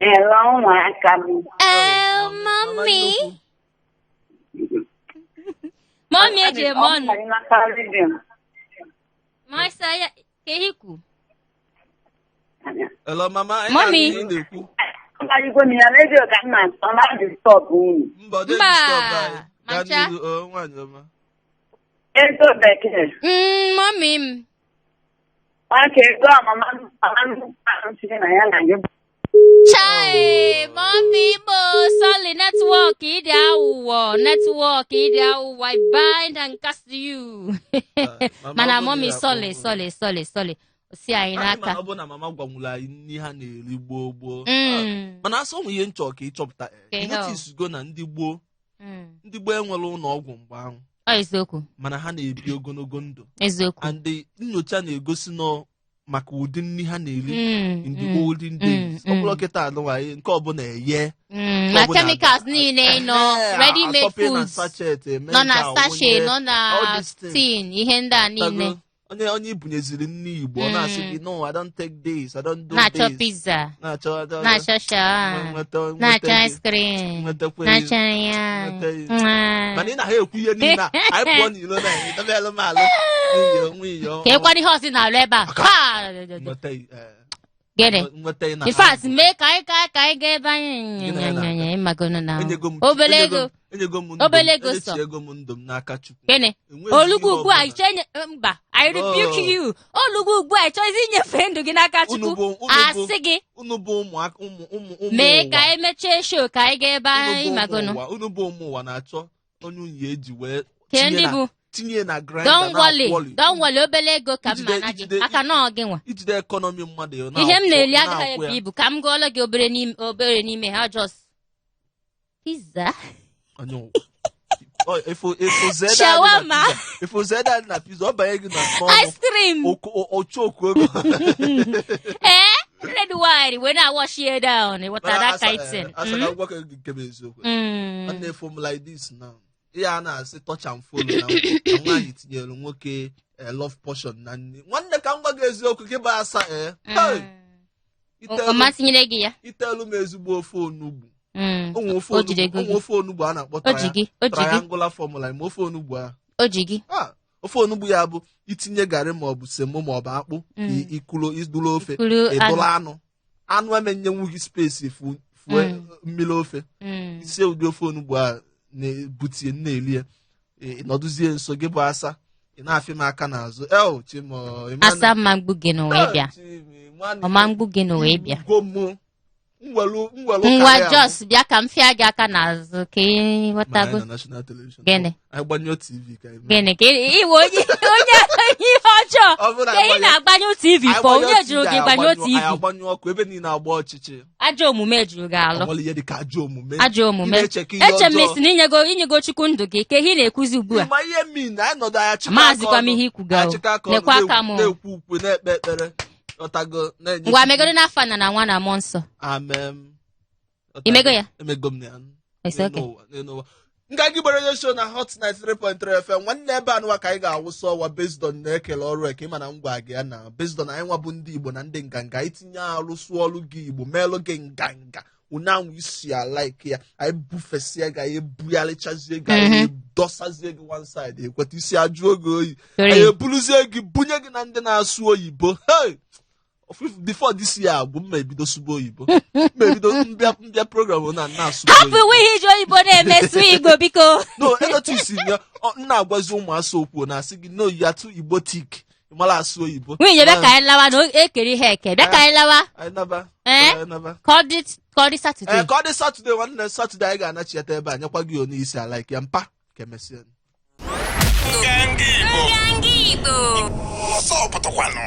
Hello, ụmụaka m. Eh, Mama mommy. nnukwu. Mommy eji eme ọnụ. Ọ n'aka redio. Maisa ya ka ihe ikwu. Hello, mama. Anyị Mommy. na-anụ ihe ị na-ekwu. Agbaghịgo m ya redio ka m na-atọ na disturb unu. Mba, ọ dịghị Mba, disturb anyị. Gaa macha. n'ihu, o, nwaanyị ọma. Ego bekee. Mommy m. Nwaka ego mama mama m siri na ya na gị. Chai, mommy mo, sorry, network ịdị aghụghọ, network ịdị aghụghọ, I bind and cast you. Mama, Mana ọ bụrụ mommy, na ya sorry, akpọ. sorry, sorry, sorry. O si anyị Anyị n'aka. mana ọ bụrụ na mama gwanwuru anyị nri ha na-eri gboo gboo. Mana asọ ụmụ ihe nchọ ka ịchọpụta. Ka ihe ọ? Notice go na ndị gboo ndị gboo enwere ụlọ ọgwụ mgbe ahụ. Ọ eziokwu. Mana ha na-ebi ogologo ndụ. Eziokwu. And the nyocha na-egosi nọ maka ụdị nri ha na-eri in the olden days. Ọ bụrụ kịta anụnwa nke ọbụla eye nke Ma ọbụla chemicals niile nọ, ready made atọpị na foods sachet eme nọ na nke a, sachet wụnye, nọ na all these things. tin, ihe ndị a niile. Tago. Onye onye ibunyeziri nri Igbo, ọ na-asị gị, "No, I don't take this, I don't do Na-achọ this." pizza. Na-achọ Na-achọ shawarma. nweta Na-achọ gị. ice cream. Nwetakwa Na-achọ ya. nweta gị. Mwah. Mana ị na ha ekwu ihe niile a, anyị pụọ n'ilo na anyị debelụ m alụ nwunye nwunye. Ka ịkwado ihe ọzọ ị na-alụ ebe a. Ha! Nweta Gịnị? Nweta ị na In fact, mee ka anyị ka anyị gaa ebe anyị Gịnị na- nyanyanya ịmagono na Enyego m obele enyego ego. Enyego m ndụ m, Obele ego sọ. enyechiego m ndụ m n'aka Chukwu. Gịnị? Enweghị Olugbu ihe ugbu a ọbụla. ịchọ inye mba, I rebuke Oh. you. Olugbu ugbu a ịchọzi inyefe ndụ gị n'aka Unu Chukwu. bụ Asị gị unu bụ ụmụaka, ụmụ ụmụ ụmụ mee ụwa. ka anyị mechie show ka anyị gaa ebe Unu anyị bụ ụmụ magono. ụwa, unu bụ ụmụ ụwa na-achọ onye unyi eji wee Ke tinye ndị na bụ tinye na grinder Don't worry, na-akwọli. don't worry, obele ego ka m ma na gị maka na ọ gị nwa. Ijide economy mmadụ ya, Ihe m na-eri agaghị na-akwụ ebu ya. ibu ka m gụọlụ gị obere n'ime ha, just pizza. Onye ụwa. Ọ, efo zeda dị na Shawarma. pizza. Efo zeda dị na pizza, ọ banye gị na n'ọnụ. Ice cream. Ochoku ego. Ee, red wine wee na-wash it down. What Mana that kind thing. Asa ka m gwa gị nke bụ eziokwu. Nwanne, efo m like this now. Ihe a na-asị touch and follow na nwaanyị tinyere nwoke love portion na nri. Nwanne, ka m gwa gị eziokwu, gị bụ asa ee. Hey! Ọ masịnyere gị ya. Itelu m ezigbo ofe onugbu. Onwe ofe O jide onugbu, ego onwe gị. ofe onugbu a na-akpọ O ji gị, o ji gị. triangular formula, ma ofe onugbu a. O ji gị. Ah, ofe onugbu ya bụ itinye garị maọbụ semo maọbụ akpụ, ikulu idulu ofe, Ikulu ịdụrụ anụ anụ emenyenwu gị space fue mmiri ofe. Isie ụdị ofe onugbu a na-ebutie na-eli ya, ị nọdụzie nso gị bụ asa, ị na-afịa m aka n'azụ el chimo. Asa mma mgbu gị n'ụwa ịbịa. Ọma mgbu gị n'ụwa ịbịa. Go mụ mwelu mwelu Ngwa, karịa mụ. Just bịa ka m fịa gị aka n'azụ ka ị Mana ghọtago. anyị na national television. Gịnị? Anyị gbanyụọ TV ka anyị mee. Gịnị ka iwe onye onye ihe ọjọọ Ọ bụrụ na ka ị anyị na-agbanyụ TV anyị fọ gbanyụọ onye jụrụ TV, gị anyị gbanyụọ anyị TV. Agbanyụ ọkụ ebe niile agba ọchịchị. Ajọ omume jụrụ gị alụ. Ọnwere ihe dị ka ajọ omume. Ajọ omume. Ị na-eche ka ihe Eche m ọjọọ. esi na inyego Chukwu ndụ gị ka ihe ị na-ekwuzi ugbu a. Ma ihe min anyị nọdụ anyị achịkọ aka Maazịkwa m ọnụ. ihe ikwu ga o. Anyị achịkọ aka ọnụ. Lekwa aka m o. Na-ekwu ukwe, na-ekpe ekpere, ọtago na-enye Ngwa, Chukwu. megodo n'afọ na na nwa na mmụọ nsọ. Amen. Imego ya? Emego m ya. It's okay. N'elu ụwa, n'elu ụwa. Nganga Igbo Radio Show na Hot 93.3 FM. Nwanne, ebe anụwa ka anyị ga-awụsa ọwa based on na-ekele ọrụ eke. Ịma na ngwa gị ya na based on anyị nwa bụ ndị Igbo na ndị nganga, anyị tinye arụ sụọ ọrụ gị Igbo meelụ gị nganga ụnanwụ isi alike ya, anyị bufesie gị, anyị ebugharịchazie gị, anyị dọsazie gị one side, ekweta isi ajụ oge oyi. Sorry. Anyị eburuzie gị bunye gị na ndị na-asụ oyibo. Hey! Before this year agwụ, mma ebido sụba oyibo, mma ebido mbịa program na na-asụ Hapụ oyibo. ihe iji oyibo na-emesu Igbo, biko. No, enotice m ya, m na-agwazi ụmụasụ okwu na-asị gị no, you are too igbotic, ị mara asụ oyibo. Nwunye, bịa ka anyị lawa na ekere ihe eke, bịa ka anyị lawa. Anyị naba. Eh? Anyị naba. Ka ọ dị Saturday. Ee, ka ọ dị Saturday. Nwanne, Saturday anyị ga-anachieta ebe a nyekwa gị onye isi ala ike ya mpa ka emesịa. Nganga Igbo. Nganga Igbo. Ọsọ pụtakwanụ.